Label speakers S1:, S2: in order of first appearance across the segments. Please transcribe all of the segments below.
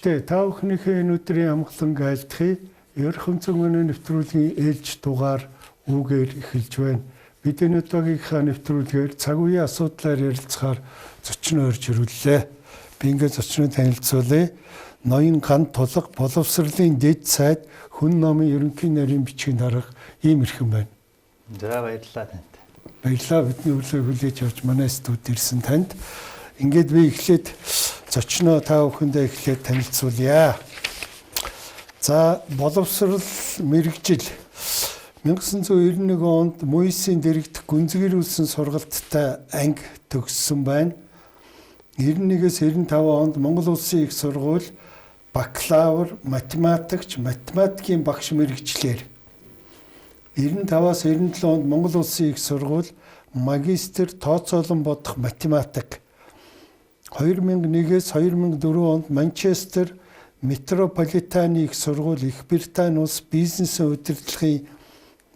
S1: Үзэгчдээ, та бүхнийхээ энэ өдрийн амгалан айлтгая. Ерөнхий өнцөг нэвтрүүлгийн ээлж дугаар үүгээр эхэлж байна. Бид энэ удаагийнхаа нэвтрүүлгээр цаг үеийн асуудлаар ярилцахаар зочноо урьж ирүүллээ. Би ингээд зочныг танилцуулъя. Ноён Ган Тулга, боловсролын дэд сайд, Хүн номын ерөнхий нарийн бичгийн дарга ийм эрхэм байна.
S2: За, баярлалаа танд.
S1: Баярлалаа, бидний урилгыг хүлээж авч манай студид ирсэн танд. Ингээд би эхлээд зочноо та бүхэндээ эхлээд танилцуулъя. За, боловсрол мэргэжил 1991 онд Мойсийн дэрэгдэх гүнзгийрүүлсэн сургалттай анги төгссөн байна. 91-ээс 95 онд Монгол Улсын их сургууль бакалавр математикч, математикийн багш мэргэжлээр, 95-аас 97 онд Монгол Улсын их сургууль магистр тооцоолон бодох математик, 2001-ээс 2004 онд Манчестер Метрополитаны их сургууль, Их Британи улс, бизнесийн удирдлагын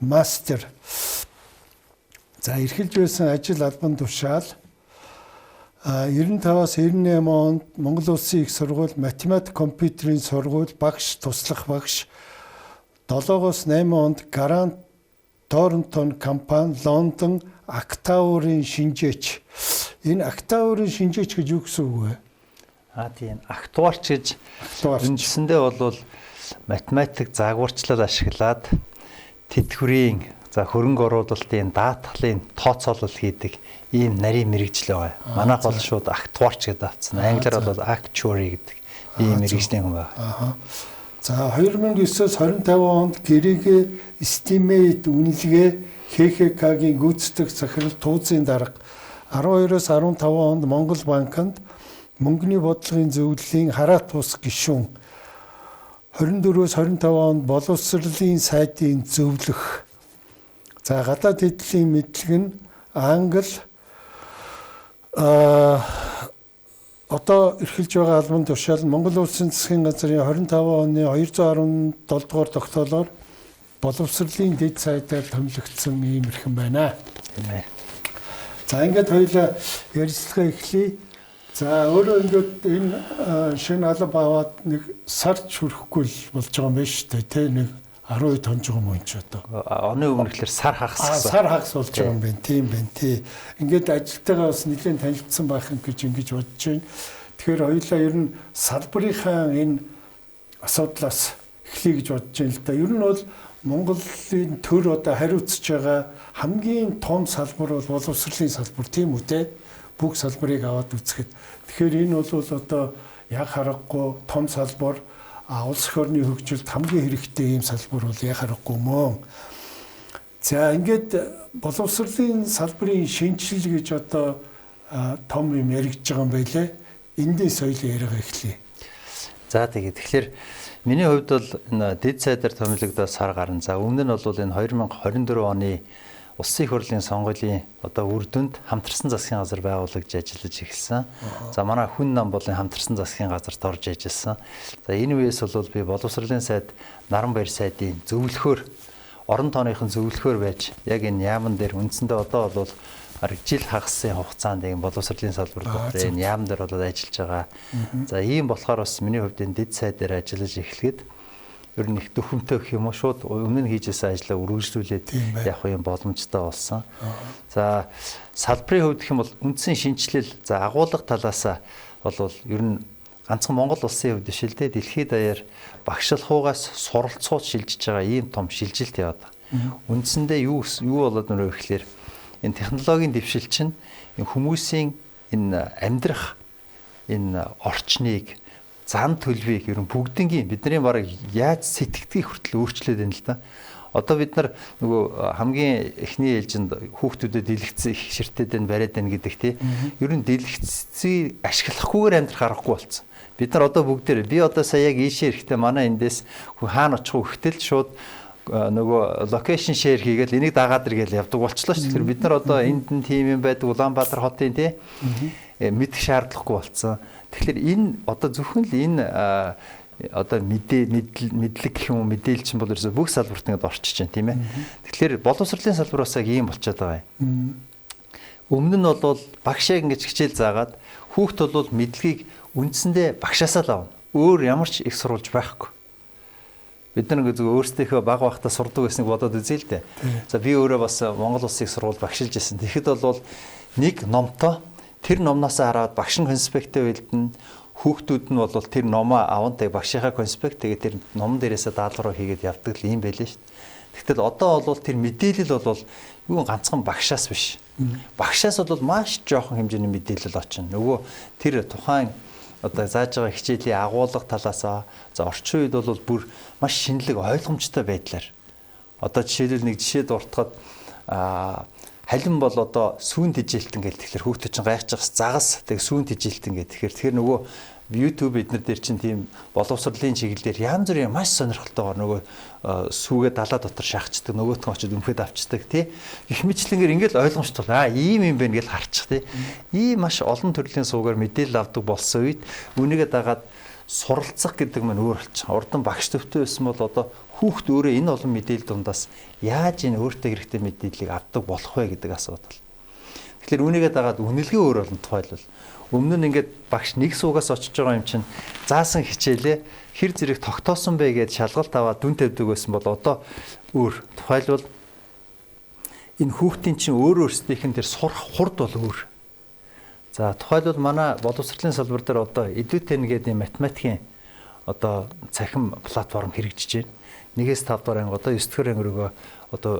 S1: мастер. За, эрхэлж байсан ажил албан тушаал 95-аас 98 онд Монгол Улсын их сургууль математик компьютерийн сургууль багш, туслах багш, 7-оос 8 онд Грант Торнтон компани, Лондон, актуарын шинжээч. Энэ актуарын шинжээч гэж юу гэсэн үг вэ?
S2: А тийм, актуарч гэж үндсэндээ бол математик загварчлал ашиглаад тэтгэврийн, за, хөрөнгө оруулалтын даатгалын тооцоолол хийдэг ийм нарийн мэргэжил байгаа. Манайх бол шууд актуарч гэдэг авцсан. Англиар бол actuary гэдэг ийм мэргэжлийн хүн байна.
S1: За, 2009-өөс 25 онд гэрээгээ estimate үнэлгээ ХХК-гийн гүйцэтгэх захирал, ТУЗ-ын дарга, 12-оос 15 онд Монгол банкнд мөнгөний бодлогын зөвлөлийн хараат тус гишүүн, 24-өөс 25 онд боловсролын сайдын зөвлөх. За, гадаад хэлний мэдлэг нь англи. Одоо эрхэлж байгаа албан тушаал Монгол Улсын засгийн газрын 25 оны 217 дугаар тогтоолоор боловсролын дэд сайдаар томилогдсон ийм эрхэм байна.
S2: Тийм ээ.
S1: За, ингээд хоёулаа ярилцлага эхлэе. За, өөрөө ингээд энэ шинэ алба аваад нэг сарч хүрэхгүй л болж байгаа юм байна шүү дээ. Тэ, нэг 12 тонж байгаа юм чи одоо.
S2: Оны өмнө гэхэлэр сар хагас
S1: гэсэн. Сар хагас болж байгаа юм байна. Тийм байна, тий. Ингээд ажилтайгаа бас нэлээд танилцсан байх юм гэж ингэж бодож байна. Тэгэхээр хоёулаа ер нь салбарынхаа энэ асуудлаас эхлэе гэж бодож байна л да. Ер нь бол Монголын төр одоо хариуцж байгаа хамгийн том салбар бол боловсролын салбар, тийм үү, те? Бүх салбарыг аваад үзэхэд. Тэгэхээр энэ бол одоо яг харахгүй том салбар, улс эх орны хөгжилд хамгийн хэрэгтэй ийм салбар бол яг харахгүй мөн. За, ингээд боловсролын салбарын шинэчлэл гэж одоо том юм яригдж байгаа юм байлээ. Эндээс соёлын яриага эхлэе.
S2: За, тэгээд тэгэхээр миний хувьд бол энэ дэд сайдаар томилогдоод сар гарна. За, өмнө нь бол энэ 2024 оны Улсын их хурлын сонгуулийн одоо үр дүнд хамтарсан засгийн газар байгуулагдж ажиллаж эхэлсэн. За, манай Хүн нам болон хамтарсан засгийн газарт орж ажилласан. За, энэ үеэс бол би боловсролын сайд Наранбаяр сайдын зөвлөхөөр, орон тооныхон зөвлөхөөр байж яг энэ яаман дээр үндсэндээ одоо бол бараг жил хагасын хугацаанд энэ боловсролын салбар дотор энэ яам дээр бол ажиллаж байгаа. За, ийм болохоор бас миний хувьд энэ дэд сайд дээр ажиллаж эхлэхэд ер нь их дөхөмтэй гэх юм уу, шууд өмнө нь хийжсэн ажлаа үргэлжлүүлээд явах юм боломжтой болсон. За, салбарын хувьд гэх юм бол үндсэн шинэчлэл, за, агуулга талаасаа бол ер нь ганцхан Монгол улсын хувьд биш л дээ, дэлхийд даяар багшлахугаас суралцууд шилжиж байгаа ийм том шилжилт яваад байгаа. Үндсэндээ юу юу болоод нөрөө гэхлээр энэ технологийн дэвшил чинь энэ хүмүүсийн энэ амьдрах энэ орчныг, зан төлөвийг, ер нь бүгднгийн бидний бараг яаж сэтгэдгийг хүртэл өөрчлөөд байна л да. Одоо бид нар нөгөө хамгийн эхний ээлжинд хүүхдүүдэд дэлгэц их ширтээд байна, бариад байна гэдэг, тий. Ер нь дэлгэцийг ашиглахгүйгээр амьдрах аргагүй болсон. Бид нар одоо бүгдээр, би одоо сая яг ийшээ ирэхдээ манай эндээс хүн хаана очих вэ гэтэл шууд нөгөө location share хийгээл энийг дагаад иргээл явдаг болчлоо шүү. Тэгэхээр бид нар одоо энд нь тийм юм байдаг, Улаанбаатар хотын, тий, мэдэх шаардлагагүй болсон. Тэгэхээр энэ одоо зөвхөн л энэ одоо мэдээ мэдлэг гэх юм уу, мэдээлэл чинь бол ерөөсөө бүх салбарт ингээд орчиж байна, тийм ээ. Тэгэхээр боловсролын салбар бас яг ийм болчиход байгаа юм. Өмнө нь бол багш яг ингэж хичээл заагаад хүүхд бол мэдлэгийг үндсэндээ багшаасаа л авна. Өөр ямар ч их сурвалж байхгүй. Бид нар ингээ зөв өөрсдийнхөө бага байхдаа сурдаг байсныг бодоод үзье л дээ. За би өөрөө бас Монгол улсын их сургууль багшилж байсан. Тэгэхэд бол нэг номтой тэр номноос хараад багш нь конспектээ бэлдэнэ. Хүүхдүүд нь бол тэр номоо аван тэг багшийнхаа конспект тэгээ тэр номон дээрээсээ даалгавраа хийгээд явдаг л юм байлээ шүү дээ. Тэгтэл одоо бол тэр мэдээлэл бол юу ганцхан багшаас биш. Багшаас бол маш жоохон хэмжээний мэдээлэл очино. Нөгөө тэр тухайн одоо зааж байгаа хичээлийн агуулга талаасаа за орчин үед бол бүр маш шинэлэг ойлгомжтой байдлаар одоо жишээлбэл нэг жишээ дуртахад халин бол одоо сүүн тэжээлтэн гэл тэгэхээр хүүхдүүд чинь гайхчих загас тэг сүүн тэжээлтэн гэх тэгэхээр нөгөө YouTube эднэр дээр чинь тийм боловсролын чиглэлээр янз бүрийн маш сонирхолтойгоор нөгөө сүүгээ далаа дотор шахацдаг, нөгөөх нь очид өмхөд авчдаг тий. Гэх мэтлэнгээр ингээл ойлгомжтой аа ийм юм байна гэж харчих тий. Ийм маш олон төрлийн суугаар мэдээлэл авдаг болсон үед үүнийгээ дагаад суралцах гэдэг маань өөр болчих. Урд нь багш төвтэй байсан бол одоо хүүхд өөрөө энэ олон мэдээлэл дундаас яаж энэ өөртөө хэрэгтэй мэдээллийг авдаг болох вэ гэдэг асуудал. Тэгэхээр үүнийгээ дагаад үнэлгээ өөр болно тухайлбал. Өмнө нь ингээд багш нэг суугаас очиж байгаа юм чинь заасан хичээлээ хэр зэрэг тогтоосон бэ гэж шалгалт аваад дүн тавьдаг байсан бол одоо өөр. Тухайлбал энэ хүүхдийн чинь өөр өөрсдийнх нь тэр сурах хурд бол өөр. За тухайлбал манай боловсролын салбар дээр одоо Eduten гэдэг математикийн одоо цахим платформ хэрэгжиж байна. 1-ээс 5 дугаар анги одоо 9 дугаар анги рүүгээ одоо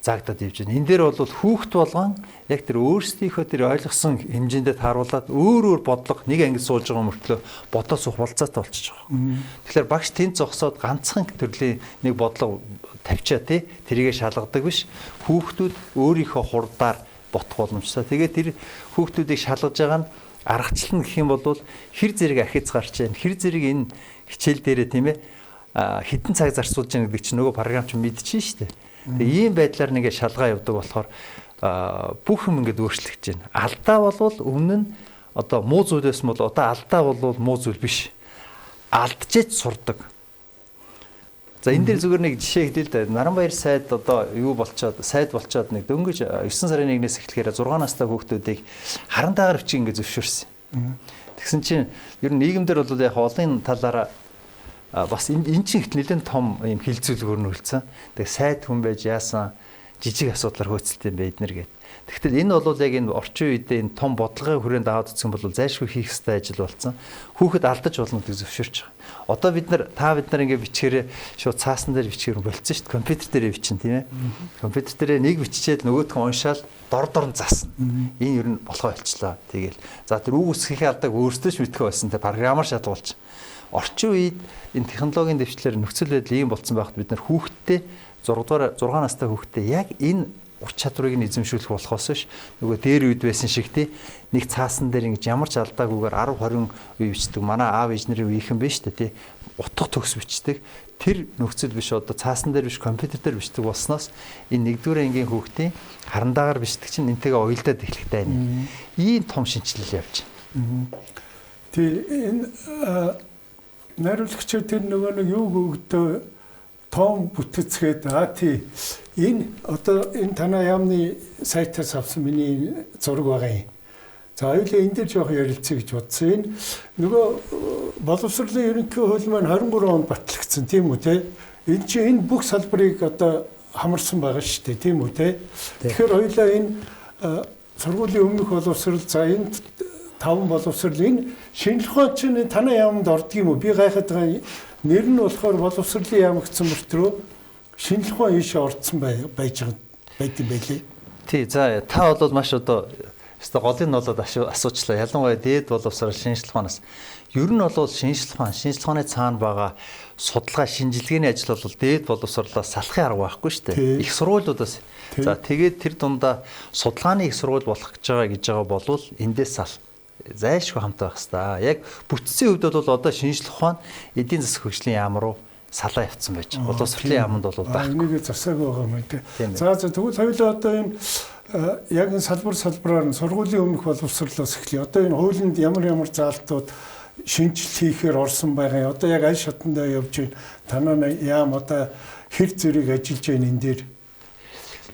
S2: заагдаад явж байна. Энэ дээр бол хүүхд болгон яг тэр өөрсдийнхөө тэр ойлгосон хэмжээндээ тааруулаад өөр өөр бодлого нэг ангид сууж байгаа мөртлөө бодоо суух болцоотой болчихж байгаа. Тэгэхээр багш тэнд зогсоод ганцхан төрлийн нэг бодлого тавьчаа тий тэрийгэ шалгадаг биш. Хүүхдүүд өөрийнхөө хурдаар ботох боломжтой. Тэгээд тэр хүүхдүүдийг шалгаж байгаа нь аргачлал нь гэх юм бол хэр зэрэг ахиц гарч байна. Хэр зэрэг энэ хичээл дээрээ тийм хэдэн цаг зарцуулж байгаа гэдэг чинь нөгөө програм чинь мэдчихээн шүү дээ. Тэгээ ийм байдлаар нэгэ шалгаа явдаг болохоор бүх юм ингээд өөрчлөгдөж байна. Алдаа болвол өмнө нь одоо муу зүйл байсан бол одоо алдаа болвол муу зүйл биш. Алдчихэж сурдаг. За энэ дээр зүгээр нэг жишээ хэлээ л дээ. Наранбаяр сайд одоо юу болчоод сайд болчоод нэг дөнгөж 9 сарын 1-ээс эхлэхээр 6 настай хүүхдүүдийг харантаагаар бичих ингээд зөвшөөрсөн. Тэгсэн чинь ер нь нийгэмдэр бол яг олон талаараа бас энэ чинь их нэлээд том юм хилцүүлгөөр нөлцсөн. Тэгээ сайд хүн байж яасан жижиг асуудлаар хөөцөлтэй юм бэ эднэр гээд. Тэгэхдээ энэ бол яг энэ орчин үедээ энэ том бодлогын хүрээнд аваад үзсэн бол зайлшгүй хийх ёстой ажил болсон. Хүүхэд алдаж болно гэдэг зөвшөөрч байгаа. Одоо бид нар та бид нар ингэ бичгээрээ шууд цаасан дээр бичгээр болцсон шүү дээ. Компьютер дээр бичин тийм ээ. Компьютер дээрээ нэг биччихээд нөгөөх нь уншаал дор дор нь засна. Энэ ер нь болохоо болчлоо. Тэгээл. За тэр үг үсгэхийн алдааг өөрсдөө ч мэдхээ болсон. Тэ програмаар шалгуулчих. Орчин үед энэ технологийн дэвшлэр нөхцөл байдал ийм болцсон байхад бид нар хүүхдтэй 6 настай хүүхдтэй яг энэ ур чадварыг нь эзэмшүүлэх болохоос биш нөгөө дээр үед байсан шиг тий нэг цаасан дээр ингэж ямар ч алдаагүйгээр 10 20 үе бичдэг. Манай аав ээж нарын үеийнхэн биш үү тий утга төгс бичдэг. Тэр нөхцөл биш одоо цаасан дээр биш компьютер дээр бичдэг болсноос энэ нэгдүгээр ангийн хүүхдийн харандаагаар бичдэг чинь энтэйгээ уялдаад эхлэхтэй байна. Ийм том шинэчлэл явж байна.
S1: Тий энэ найруулагч тэр нөгөө нэг юуг өгдөө том бүтэцгээд тий энэ одоо энэ танай яамны сайтаас авсан миний зураг байгаа юм. За хоёулаа энэ дээр жоох ярилцъя гэж бодсон. Энэ нөгөө боловсролын ерөнхий хууль маань 23 онд батлагдсан тийм үү те? Энэ чинь энэ бүх салбарыг одоо хамарсан байгаа шүү дээ тийм үү те? Тэгэхээр хоёулаа энэ сургуулийн өмнөх боловсрол за энэ 5 боловсрол энэ шинжлэх ухаан чинь танай яамд ордог юм уу? Би гайхаад байгаа нэр нь болохоор боловсролын яам гэсэн мөртрөө шинжлэх ухаан ийшээ орцсон байж байд юм байлээ.
S2: Тий, за та бол маш одоо өстой голын болоод асуучлаа. Ялангуяа дээд боловсрол шинжлэх ухаанаас. Ер нь бол шинжлэх ухаан, шинжлэх ухааны цаана байгаа судалгаа шинжилгээний ажил бол дээд боловсрлоос салахын арга байхгүй шүү дээ. Их сургуулиудаас. За тэгээд тэр дундаа судалгааны их сургууль болох гэж байгаа гэж байгаа болвол эндээс сал зайлшгүй хамт байх хэвээр. Яг бүтцийн хувьд бол одоо шинжлэх ухаан эдийн засаг хөгжлийн яам руу салаа явцсан байж байгаа. Боловсролын яамд бол байхгүй.
S1: Энийг засаагүй байгаа юм тий. За за тэгвэл хоёулаа одоо энэ яг энэ салбар салбараар нь сургуулийн өмнөх боловсрлоос эхлэе. Одоо энэ хуулинд ямар ямар заалтууд шинжилэл хийхээр орсон байгаа юм. Одоо яг аль шатандаа явж байна. Танаа яам одоо хэр зэрэг ажиллаж байна энэ дээр.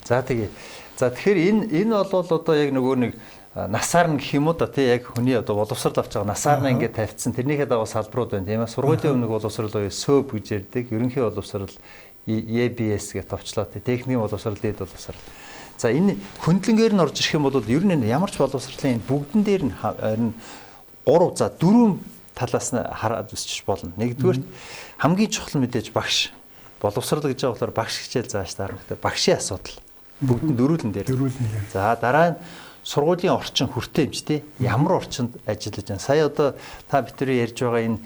S2: За тэгээ. За тэгэхээр энэ бол одоо яг нөгөө нэг насаар нь гэх юм уу да тий яг хүний одоо боловсрол авч байгаа насаар нь ингээд тавьчихсан тэрнийхээ дагуу салбарууд байна тийм ээ. Сургуулийн өмнөх боловсрол буюу СӨБ гэж ярьдаг. Ерөнхий боловсрол EBS гэж товчлоо тий. Техникийн боловсрол, дээд боловсрол. За энэ хөндлөнгээр нь орж ирэх юм бол ер нь ямар ч боловсролын бүгдэн дээр нь 3 за 4 талаас нь хараад үзчих болно. Нэгдүгээр хамгийн чухал мэдээж багш. Боловсрол гэж байгаа болохоор багш хичээл зааш таарна гэдэг багшийн асуудал. Бүгд нь дөрүүлэн дээр. За дараа нь сургуулийн орчин хүртээмж тий ямар орчинд ажиллаж байна. Сая одоо та бидний ярьж байгаа энэ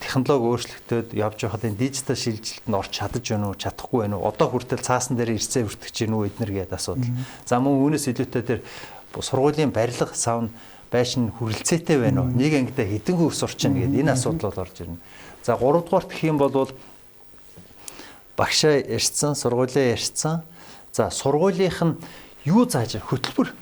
S2: технологи өөрчлөгдөд явж байхад энэ дижитал шилжилтэнд орч чадаж байна уу, чадахгүй байна уу? Одоо хүртэл цаасан дээр ирцээ өртөж гин үү эднэр гэдэг асуудал. За мөн үүнээс илүүтэй тэр сургуулийн барилга савн байшин хүрэлцээтэй байна уу? Нэг ангидаа хэдэн хүүхд сурч байна гэдэг энэ асуудал бол орж ирнэ. За гуравдугаарт гэх юм бол багшаа ярьсан, сургуулиа ярьсан. За сургуулийнх нь юу зааж хөтөлбөр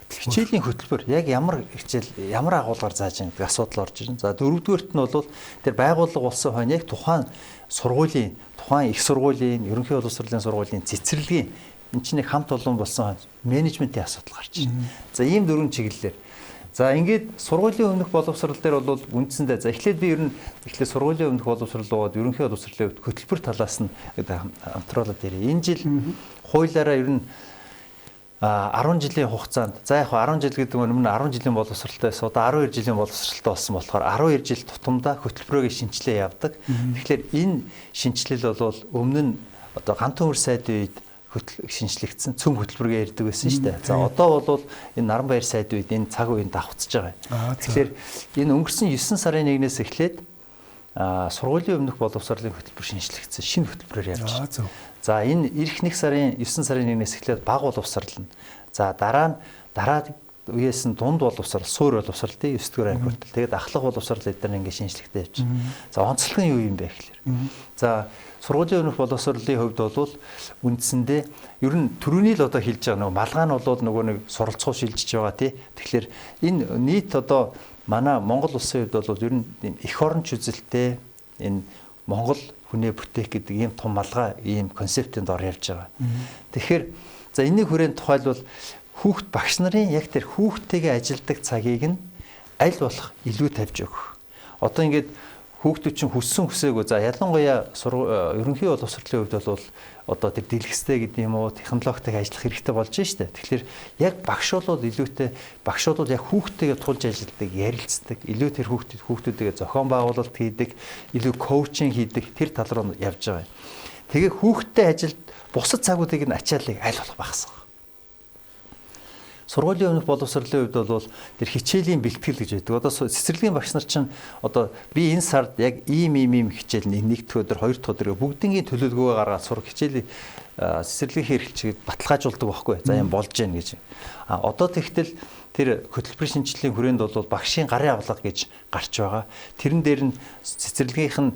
S2: хичээлийн хөтөлбөр яг ямар хичээл ямар агуулгаар зааж байгаа гэдэг асуудал орж ирнэ. За дөрөвдүгээрт нь бол тэр байгууллага болсон хойно яг тухайн сургуулийн, тухайн их сургуулийн, ерөнхий боловсролын сургуулийн цэцэрлэгийн энэ чинь нэг хамт олон болсон менежментийн асуудал гарч ирнэ. За ийм дөрвөн чиглэлээр. За ингээд сургуулийн өмнөх боловсрол дээр бол үндсэндээ за эхлээд би ер нь эхлээд сургуулийн өмнөх боловсрол бод ерөнхий боловсролын хувьд хөтөлбөр талаас нь хамтруулаад ирээ. Энэ жил хуулиараа ер нь 10 жилийн хугацаанд за яг 10 жил гэдэг нь өмнө 10 жилийн боловсролтой байсан. Одоо 12 жилийн боловсролтой болсон болохоор 12 жил тутамдаа хөтөлбөрөөр шинжилгээ явдаг. Тэгэхээр энэ шинжилэл бол өмнө нь одоо ганц төмөр сайдын үед шинжлэгдсэн цөм хөтөлбөрөөр ярьдаг байсан шүү дээ. За одоо бол энэ Наранбаяр сайд үед энэ цаг үеийн давхцаж байгаа юм. Тэгэхээр энэ өнгөрсөн 9 сарын 1-ээс эхлээд сургуулийн өмнөх боловсролын хөтөлбөр шинжлэгдсэн шинэ хөтөлбөрөөр явж байна. За энэ эх 1 сарын 9 сарын 1-ээс эхлээд бага боловсрол нь. За дараа нь дараа үеэс нь дунд боловсрол, суур боловсрол тий 9 дугаар анги хүртэл. Тэгээд ахлах боловсрол эдгээр ингээд шинжлэхтэй явж байна. За онцлог нь юу юм бэ гэхээр. За сургуулийн өмнөх боловсролын хувьд бол үндсэндээ ер нь төрөний л одоо хэлж байгаа нөгөө малгай нь бол нөгөө нэг суралцах шилжиж байгаа тий. Тэгэхээр энэ нийт одоо манай Монгол улсын хувьд бол ер нь эх орон чүзэлтэй энэ Монгол хүнээ бүтээх гэдэг ийм том малгай ийм концептын дор явж байгаа. Тэгэхээр за энэний хүрээнд тухайлбал хүүхд багш нарын яг тэр хүүхдтэйгээ ажилдаг цагийг нь аль болох илүү тавьж өгөх. Одоо ингээд хүүхдүүд чинь хүссэн хүсээгүй за ялангуяа ерөнхий боловсролын хувьд бол одоо тэр дэлгэцтэй гэдэг юм уу технологитой ажиллах хэрэгтэй болж байна шүү дээ. Тэгэхээр яг багш бол илүүтэй багш бол яг хүүхдтэйгээ тулж ажилладаг, ярилцдаг, илүү тэр хүүхдүүдтэйгээ зохион байгуулалт хийдэг, илүү коучинг хийдэг тэр тал руу явж байгаа юм. Тэгээ хүүхдтэй ажилд бусад цагуудыг нь ачааллыг аль болох багасгах. Сургуулийн өмнөх боловсролын хувьд бол тэр хичээлийн бэлтгэл гэж байдаг. Одоо цэцэрлэгийн багш нар чинь одоо би энэ сард яг ийм ийм ийм хичээл нэг дэх өдөр, хоёр дахь өдөр бүгднгийн төлөвлөгөөгөө гаргаад сурах хичээлийн цэцэрлэгийн хэрэглэгчид баталгаажуулдаг байхгүй. За юм болж гэн гэж. А одоо тэгтэл тэр хөтөлбөрийн шинжилгээний хүрээнд бол багшийн гарын авлага гэж гарч байгаа. Тэрэн дээр нь цэцэрлэгийнх нь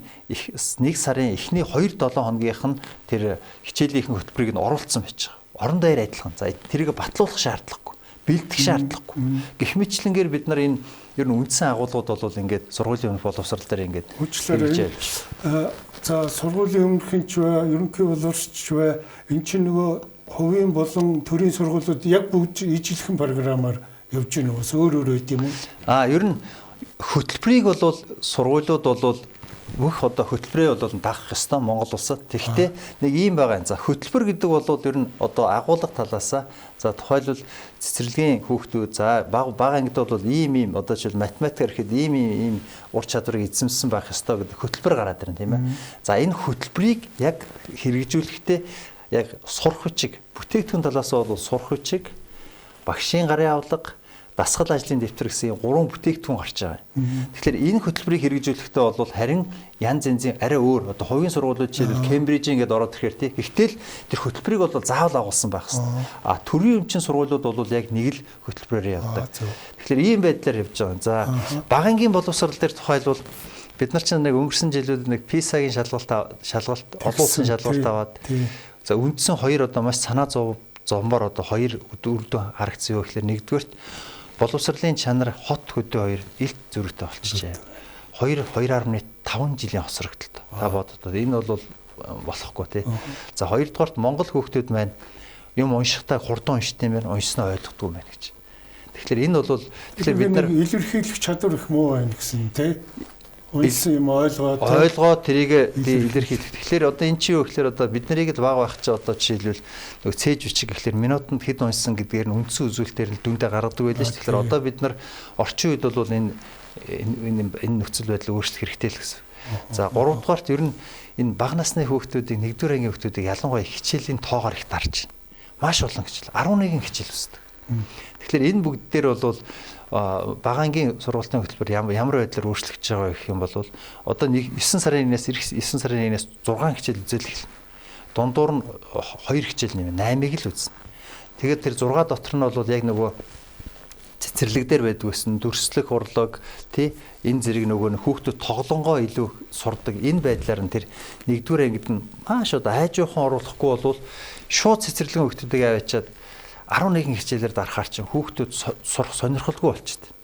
S2: нэг сарын эхний 2-7 хоногийнх нь тэр хичээлийнхэн хөтөлбөрийг нь оруулсан байж байгаа. Орон даяар адилхан. За тэрийг батлуулах шаардлагагүй. Бэлтгэх шаардлагагүй. Гэх мэтчлэнгээр бид нар энэ ер нь үндсэн агуулгууд бол ингээд сургуулийн өмнөх боловсрол дээр ингээд
S1: хөгжлөөр. За сургуулийн өмнөхын ч бай, ерөнхий боловсролч бай, эн чинь нөгөө хувийн болон төрийн сургуулиуд яг бүгд ижилхэн програмаар явж байна уу? Өөр өөр байд юм уу?
S2: Ер нь хөтөлбөрийг бол сургуулиуд бол бүх одоо хөтөлбөрөө бол дагах ёстой Монгол улсад. Тэгэхдээ нэг ийм байгаа юм. За хөтөлбөр гэдэг бол ер нь одоо агуулга талаасаа за тухайлбал цэцэрлэгийн хүүхдүүд за бага ангид бол ийм ийм одоо жишээл математикаар ихэд ийм ийм ийм ур чадварыг эзэмшсэн байх ёстой гэдэг хөтөлбөр гараад ирнэ тийм ээ. За энэ хөтөлбөрийг яг хэрэгжүүлэхдээ яг сурах хүчиг бүтээгдэхүүн талаас бол сурах хүчиг, багшийн гарын авлага, дасгал ажлын дэвтэр гэсэн гурван бүтээгдэхүүн гарч байгаа юм. Тэгэхээр энэ хөтөлбөрийг хэрэгжүүлэхдээ бол харин янз янзын арай өөр одоо хувийн сургуулиуд жишээлбэл Кембрижийн ингээд ороод ирэхээр тий. Гэхдээ л тэр хөтөлбөрийг бол заавал агуулсан байх хэрэгтэй. А төрийн өмчийн сургуулиуд бол яг нэг л хөтөлбөрөөр явдаг. Тэгэхээр ийм байдлаар явж байгаа. За бага ангийн боловсрол дээр тухайлбал бид нар чинь нэг өнгөрсөн жилүүд нэг PISA-гийн шалгалт олон улсын шалгалт аваад за үндсэн хоёр одоо маш санаа зовмоор одоо хоёр үр дүн харагдсан юу гэхээр нэгдүгээрт боловсролын чанар хот хөдөө хоёр илт зөрүүтэй болчихжээ. 2-2.5 жилийн хоцрогдолтой. Та боддоо энэ бол болохгүй тий. За хоёрдугаарт Монгол хүүхдүүд маань юм уншихтаа хурдан уншд юм байна, уншснаа ойлгохгүй юм байна гэж. Тэгэхээр энэ бол
S1: тэгэхээр бид нар илэрхийлэх чадвар их муу байна гэсэн тий. Уншсан юм
S2: ойлгоод тэрийг илэрхийлэх. Тэгэхээр одоо эн чинь юу гэхээр одоо бид нарыг л баг байх чи одоо жишээлбэл нөгөө цээж бичиг гэхлээр минутанд хэд уншсан гэдгээр нь үндсэн үзүүлэлтээр нь дүндээ гаргадаг байлаа шүү. Тэгэхээр одоо бид нар орчин үед бол энэ энэ нөхцөл байдлыг өөрчлөх хэрэгтэй л гэсэн. За гуравдугаарт ер нь энэ бага насны хүүхдүүдийг нэгдүгээр ангийн хүүхдүүдийг ялангуяа хичээлийн тоогоор их дарж байна. Маш олон хичээл 11 хичээл үздэг. Тэгэхээр энэ бүгд дээр бол бага ангийн сургалтын хөтөлбөр ямар байдлаар өөрчлөгдөж байгаа гэх юм бол одоо 9 сарын 1-ээс эх 9 сарын 1-ээс 6 хичээл үзэл эхэлнэ. Дундуур нь 2 хичээл нэмэ 8-ыг л үзнэ. Тэгээд тэр 6 дотор нь бол яг нөгөө цэцэрлэг дээр байдаг гэсэн дүрслэх урлаг тий энэ зэрэг нөгөө хүүхдүүд тоглонгоо илүү сурдаг энэ байдлаар нь тэр нэгдүгээр ангид нь маш одоо айжуухан оруулахгүй бол шууд цэцэрлэгэн хүүхдүүдийг аваачаад 11 хичээлээр дарахаар чинь хүүхдүүд сурах сонирхолгүй болчихдог.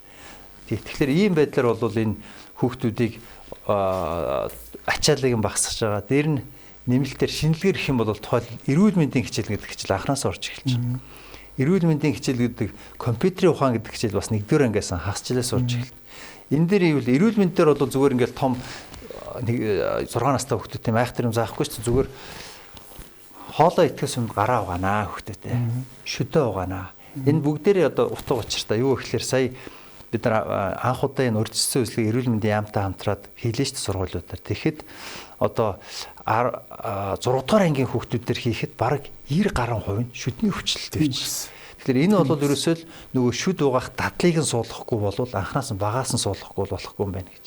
S2: Тэгэхээр ийм байдлаар бол энэ хүүхдүүдийг ачааллыг нь багасгаж байгаа. Дээр нь нэмэлтээр шинэлгээр гэх юм бол тухайл эрүүл мэндийн хичээл гэдэг хичээл анханаас орж эхэлж байна. Эрүүл мэндийн хичээл гэдэг компьютерийн ухаан гэдэг хичээл бас нэгдүгээр ангиас хагас жилээс орж эхэлнэ. Энэ дээр ивэл эрүүл мэнд дээр бол зүгээр ингээл том 6 настай хүүхдүүдтэй айхтар юм заахгүй шүү дээ. Зүгээр хоолоо итгэс өмнө гараа угаанаа хүүхдүүдээ. Шүдэ угаанаа. Энэ бүгдээрээ одоо утга учиртай. Юу гэхээр сая бид нар анх удаа энэ урьдчилсан үйлчлэгийг эрүүл мэндийн яамтай хамтраад хийлээ шүү дээ сургуулиудаар. Тэгэхэд одоо 6 дугаар ангийн хүүхдүүд дээр хийхэд бараг 90 гаруй хувь нь шүдний өвчлөлтэй байсан. Тэгэхээр энэ бол ерөөсөө л нөгөө шүд угаах дадлыг нь суулгахгүй болвол анханаас нь багаас нь суулгахгүй болохгүй юм байна гэж.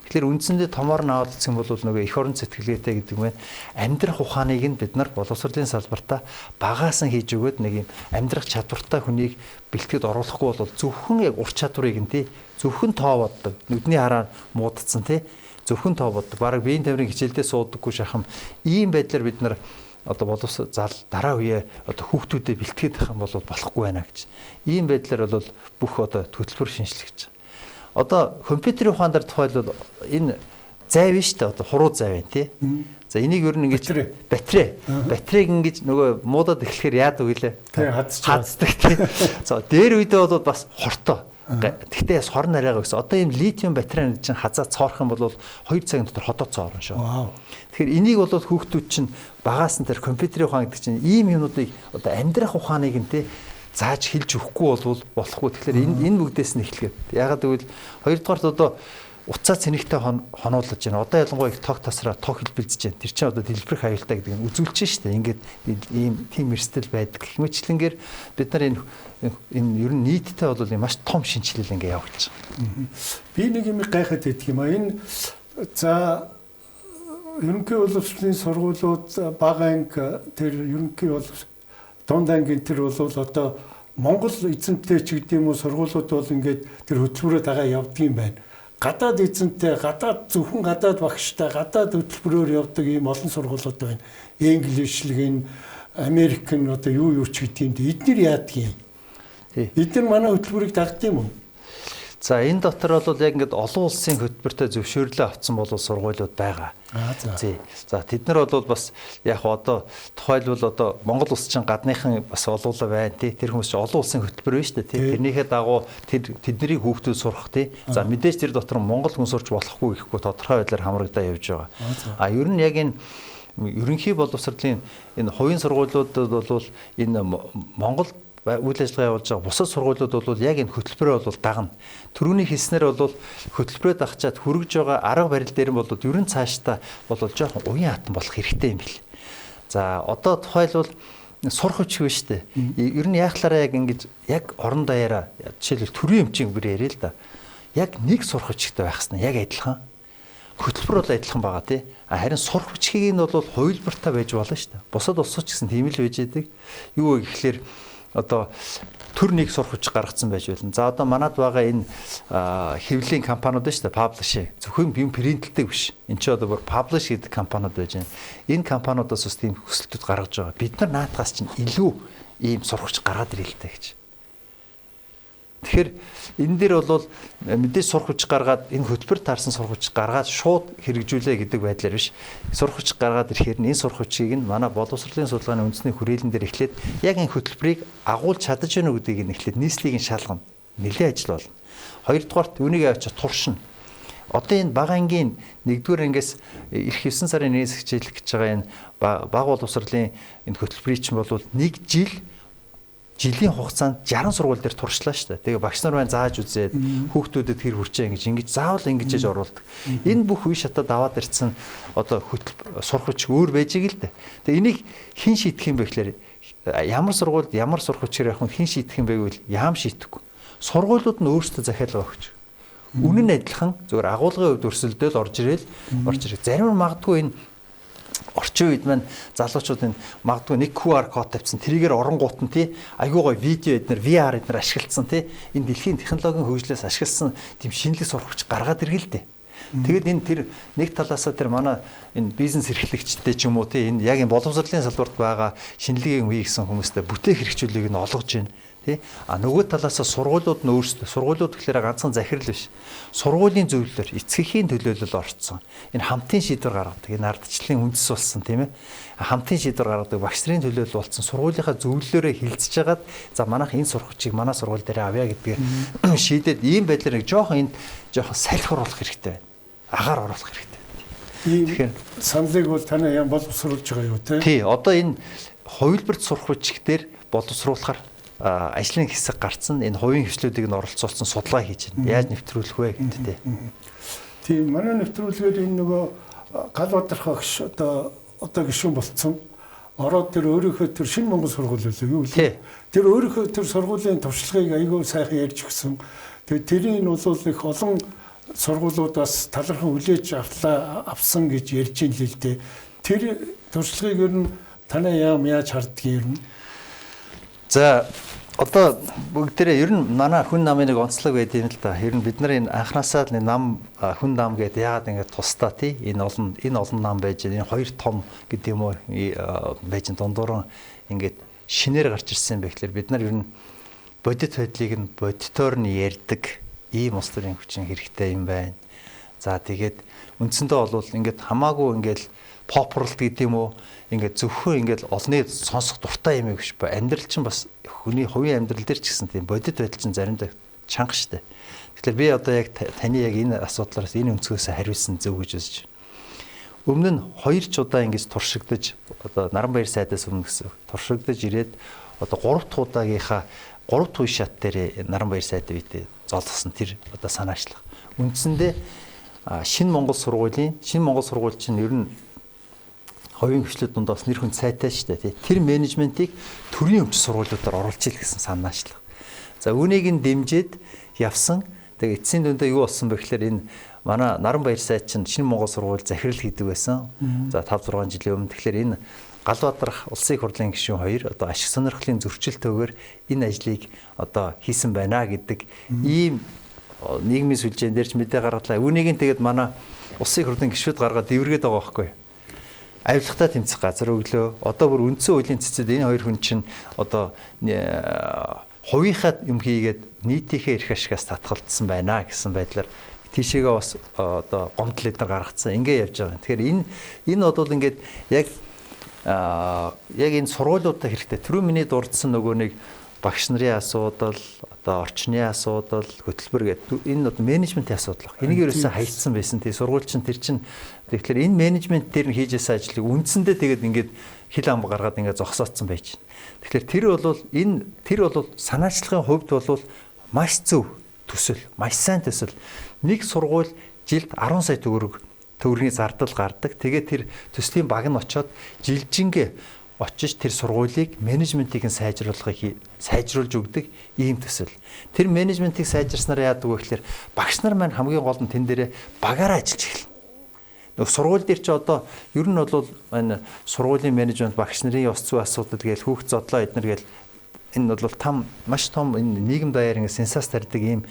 S2: Тэгэхээр үндсэндээ томоор нь аваад үзэх юм бол нөгөө эх орон сэтгэлгээтэй гэдэг нь амьдрах ухааныг нь бид нар боловсролын салбартаа багаас нь хийж өгөөд нэг юм амьдрах чадвартай хүнийг бэлтгэд оруулахгүй бол зөвхөн яг ур чадварыг нь тий зөвхөн тоо боддог. Нүдний хараа муудцсан тий зөвхөн тоо боддог. Бараг биеийн тамирын хичээлдээ суудаггүй шахам ийм байдлаар бид нар одоо боловс зал дараа үе одоо хүүхдүүдэд бэлтгээд байх юм бол болохгүй байна гэж. Ийм байдлаар бол бүх одоо хөтөлбөр шинжлэгдэж байгаа. Одоо компьютерийн ухаан дээр тухайлбал энэ зай биш үү? Одоо хуруу зай байна тий. За энийг ер нь ингэж батарей. Батарейг ингэж нөгөө муудаад эхлэхээр яадаг вүлээ?
S1: Тий, хаддаг
S2: тий. За дээр үедээ бол бас хортой. Тэгтээ бас хорн арайгаа гэсэн. Одоо ийм литиум батарей чинь хазаа цоорох юм бол 2 цагийн дотор ходоо цоорно шүү. Тэгэхээр энийг бол хүүхдүүд чинь багаас нь тэр компьютерийн ухаан гэдэг чинь ийм юмнуудыг одоо амьдрах ухааныг нь тий зааж хэлж өгөхгүй бол болохгүй. Тэгэхээр энэ бүгдээс нь эхлэхэд. Ягаад гэвэл хоёрдугаарт одоо утсаа цэнэгтэй хонуулж байна. Одоо ялангуяа их тог тасраа тог хэлбэлзэж байна. Тэр чинь одоо дэлбэрэх аюултай гэдэг нь үзүүлж штэ. Ингээд ийм тийм эрсдэл байдаг. Гэх мэтчлэнгээр бид нар энэ ер нь нийтдээ бол маш том шинжилэл ингээ явуулж
S1: байгаа. Би нэг юм гайхаад идэх юм а. Энэ за ерөнхий боловсролын сургуулиуд бага анги тэр ерөнхий боловс дунд анги энэ тэр бол одоо Монгол эзэнтэй ч гэдэг юм уу сургуулиуд бол ингээд тэр хөтөлбөрөө дагаа явдаг юм байна. Гадаад эзэнтэй, гадаад зөвхөн гадаад багштай, гадаад хөтөлбөрөөр явдаг ийм олон сургуулиуд байна. Инглишлэг энэ Америкэн одоо юу ч гэдэг юм. Эднэр яадаг юм? Эднэр манай хөтөлбөрийг дагдаг юм уу?
S2: За энэ дотор бол яг ингээд олон улсын хөтөлбөртэй зөвшөөрлөө авсан бол сургуулиуд байгаа. За тэд нар бол бас яг одоо тухайлбал одоо Монгол улс чинь гадныхан бас олуулаа байна тий. Тэр хүмүүс чинь олон улсын хөтөлбөр байна шүү дээ тий. Тэрнийхээ дагуу тэр тэднийг хүүхдүүд сурах тий. За мэдээж тэр дотор Монгол хүн сурч болохгүй гэхгүй тодорхой байдлаар хамрагдаа явж байгаа. А ер нь яг энэ ерөнхий боловсролын энэ хувийн сургуулиудад бол энэ Монгол үйл ажиллагаа явуулж байгаа бусад сургуулиуд бол яг энэ хөтөлбөрөө бол дагна. Төрөүний хэлснээр бол хөтөлбөрөө дагчаад хүргэж байгаа арга барил дээр нь бол ер нь цаашдаа бол жоохон уян хатан болох хэрэгтэй юм бэл. За одоо тухайлбал сурах хүч биш үү? Ер нь яахлаараа яг ингэж яг орон даяараа жишээлбэл төрийн эмчийн бүр яриа л да. Яг нэг сурах хүчтэй байх хэрэгтэй. Яг адилхан. Хөтөлбөр бол адилхан байгаа тий. Харин сурах хүчийг нь бол хувилбартай байж болно шүү дээ. Бусад улсууд ч гэсэн тийм л байж байдаг. Юу вэ гэхлээр одоо төр нэг сурах хүч гаргацсан байж болно. За одоо манад байгаа энэ хэвлэлийн компаниуд шүү дээ, publish. Зөвхөн юм принтэлдэг биш. Энд чи одоо бүр publish гэдэг компаниуд байж байна. Энэ компаниудаас бас тийм хүсэлтүүд гаргаж байгаа. Бид нар наадхаас чинь илүү ийм сурах хүч гаргаад ирээ л дээ гэж. Тэгэхээр энэ дээр бол мэдээж сурах хүч гаргаад энэ хөтөлбөр таарсан сурах хүч гаргаад шууд хэрэгжүүлээ гэдэг байдлаар биш. Сурах хүч гаргаад ирэхээр нь энэ сурах хүчийг нь манай боловсролын судалгааны үндэсний хүрээлэн дээр эхлээд яг энэ хөтөлбөрийг агуулж чадаж байна уу гэдгийг нь эхлээд нийслэлийг нь шалгана. Нэлээд ажил болно. Хоёрдугаарт үүнийг авчиж туршина. Одоо энэ бага ангийн 1-р ангиас эх 9 сарын 1-ээс хичээлэх гэж байгаа энэ бага боловсролын энэ хөтөлбөрийн чинь бол нэг жилийн хугацаанд 60 сургууль дээр туршлаа шүү дээ. Тэгээ багш нар маань зааж үзээд хүүхдүүдэд хэр хүрчээ ингэж заавал ингэж яж оруулдаг. Энэ бүх үе шатад аваад ирсэн одоо сурах хүч өөр байж иг л дээ. Тэгээ энийг хэн шийдэх юм бэ гэхээр ямар сургуульд ямар сурах хүчээр явах нь хэн шийдэх юм бэ гэвэл яам шийдэхгүй. Сургуулиуд нь өөрсдөө захиалга өгч. Үнэн нь адилхан зүгээр агуулгын хувьд өрсөлдөөл орж ирэл. Зарим нь магадгүй энэ орчин үед маань залуучууд энэ магадгүй нэг QR код тавьсан тэрийгээр оронгуут нь тий айгүй гоё видео эднэр VR эднэр ашигласан тий энэ дэлхийн технологийн хөгжлөөс ашигласан тийм шинэлэг сурах хүч гаргаад иргэл дээ. Тэгэд энэ тэр нэг талаасаа тэр манай энэ бизнес эрхлэгчтэй ч юм уу тий энэ яг энэ боловсролын салбарт байгаа шинэлгийн юм хийгсэн хүмүүстэй бүтээх хэрэгцүүлгийг нь олгож байна. Тий? А нөгөө талаасаа сургуулиуд нь өөрсдөө сургуулиуд гэхлээр ганцхан захирал биш. Сургуулийн зөвлөлөөр эцгхийн төлөөлөл орцсон. Энэ хамтын шийдвэр гаргадаг. Энэ ардчлалын үндэс болсон тийм ээ. Хамтын шийдвэр гаргадаг багш нарын төлөөлөл болсон. Сургуулийнхаа зөвлөлөөрөө хилцэж хагаад за манайх энэ сурах хүчийг манай сургууль дээр авъя гэдгээ шийдээд ийм байдлаар нэг жоохон энд жоохон салхи оруулах хэрэгтэй байна. Агаар оруулах хэрэгтэй.
S1: Тэгэхээр саналыг бол танай яам боловсруулж байгаа юу те?
S2: Тий, одоо энэ хувилбарт сурах хүчгээр боловсруулахар ажлын хэсэг гарцсан энэ хувийн хвшлүүдийг нь оролцуулсан судалгаа хийж байна. Яаж нэвтрүүлэх вэ гэдэг те.
S1: Тийм, манай нэвтрүүлгээр энэ нөгөө гал бадрах багш одоо гишүүн болцсон. Ороод тэр өөрийнхөө тэр шинэ Монгол сургууль үлээ юу лээ. Тэр өөрийнхөө тэр сургуулийн туршлагыг айгүй сайхан ярьж өгсөн. Тэгээ тэрийг нь бол их олон сургуулиудаас талархан хүлээж авсан гэж ярьж ин л дээ. Тэр туршлагыг ер нь танай яам яаж хардгийг ер нь?
S2: За одоо бүгдээрээ ер нь манай хүн намын нэг онцлог байд юм л да. Ер нь бид нар энэ анханасаа л нам хүн нам гэдэг яагаад ингэ тусдаа тий энэ олон нам байж энэ хоёр том гэдэг юм уу байж дундууран ингээд шинээр гарч ирсэн юм бэ гэхлээр бид нар ер нь бодит байдлыг нь бодитоор нь ярьдаг ийм улс төрийн хүчин хэрэгтэй юм байна. За тэгээд үндсэндээ бол ингээд хамаагүй ингээд попрлт гэдэг юм уу ингээд зөвхөн ингээд олонний сонсох дуртай юм биш ба амьдрал чинь бас хүний хувийн амьдрал дээр ч гэсэн тийм бодит байдал чинь заримдаа чанга штэ. Тэгэхээр би одоо яг таны яг энэ асуудлаараас энэ өнцгөөс хариулсан зөв гэж үзэж байна. Өмнө нь 2 ч удаа ингэж туршигдаж одоо Наранбаяр сайдаас өмнө гэсэн туршигдаж ирээд одоо 3 дахь удаагийнхаа 3 дахь үе шат дээр Наранбаяр сайд үедээ золгосон тэр одоо санаачлах. Үндсэндээ шинэ Монгол сургууль чинь ер нь хувийн хвшлүүд дундаас нэр хүн сайтай шүү дээ. Тэр менежментийг төрийн өмч сургуулиудаар оруулж ил гэсэн санаачлах. За үүнийг нь дэмжиж явсан. Тэгээ эцсийн дүндээ юу болсон бэ гэхээр энэ манай Наранбаяр сайд чинь шинэ Монгол сургууль захирал хийдэг байсан. За 5 6 жилийн өмнө тэгэхээр энэ Гал Бадрах улсын их хурлын гишүүн хоёр одоо ашиг сонирхлын зөрчилтөөр энэ ажлыг одоо хийсэн байна гэдэг ийм нийгмийн сүлжээн дээр ч мэдээ гаргалаа. Үүнийг нь тэгээд манай улсын их хурлын гишүүд гаргаад дэвргээд байгаа байхгүй юу? Авилгатай тэмцэх газар өглөө. Одоо бүр үндсэн хуулийн цэцэд энэ хоёр хүн чинь одоо хувийнхаа юм хийгээд нийтийнхээ эрх ашигаас татгалцсан байна гэсэн байдлаар тийшээгээ бас одоо гомдол эдгээр гаргацсан. Ингээ явж байгаа. Тэгэхээр энэ бол ингээд яг энэ сургуулиудаа хэрэгтэй. Түрүү миний дурдсан нөгөө нэг багш нарын асуудал, одоо орчны асуудал, хөтөлбөр гэдэг энэ одоо менежментийн асуудал баг. Энийг ерөөсөө хайцсан байсан. Тэгээ сургууль чинь тэр чинь тэгэхээр энэ менежмент дээр нь хийж ясан ажлыг үндсэндээ тэгээд ингээд хил ам гаргаад ингээд зогсоодсон байж байна. Тэгэхээр тэр бол санаачлагын хувьд бол маш зөв төсөл, маш сайн төсөл. Нэг сургууль жилд 10 сая төгрөгийн зардал гардаг. Тэгээд тэр төслийн баг нь очиод жилжингээ очиж тэр сургуулийг менежментийг нь сайжруулахыг сайжруулж өгдөг ийм төсөл. Тэр менежментийг сайжирснаар яадаг вэ гэхээр багш нар маань хамгийн гол нь тэн дээрээ багаараа ажиллаж эхэлнэ. Нөгөө сургууль дээр чи одоо ер нь бол энэ сургуулийн менежмент багш нарын ёс зүй асуудал гээл хүүхд зодлоо эднэр гээл энэ бол там маш том энэ нийгэм даяар ингэ сенсац тарьдаг ийм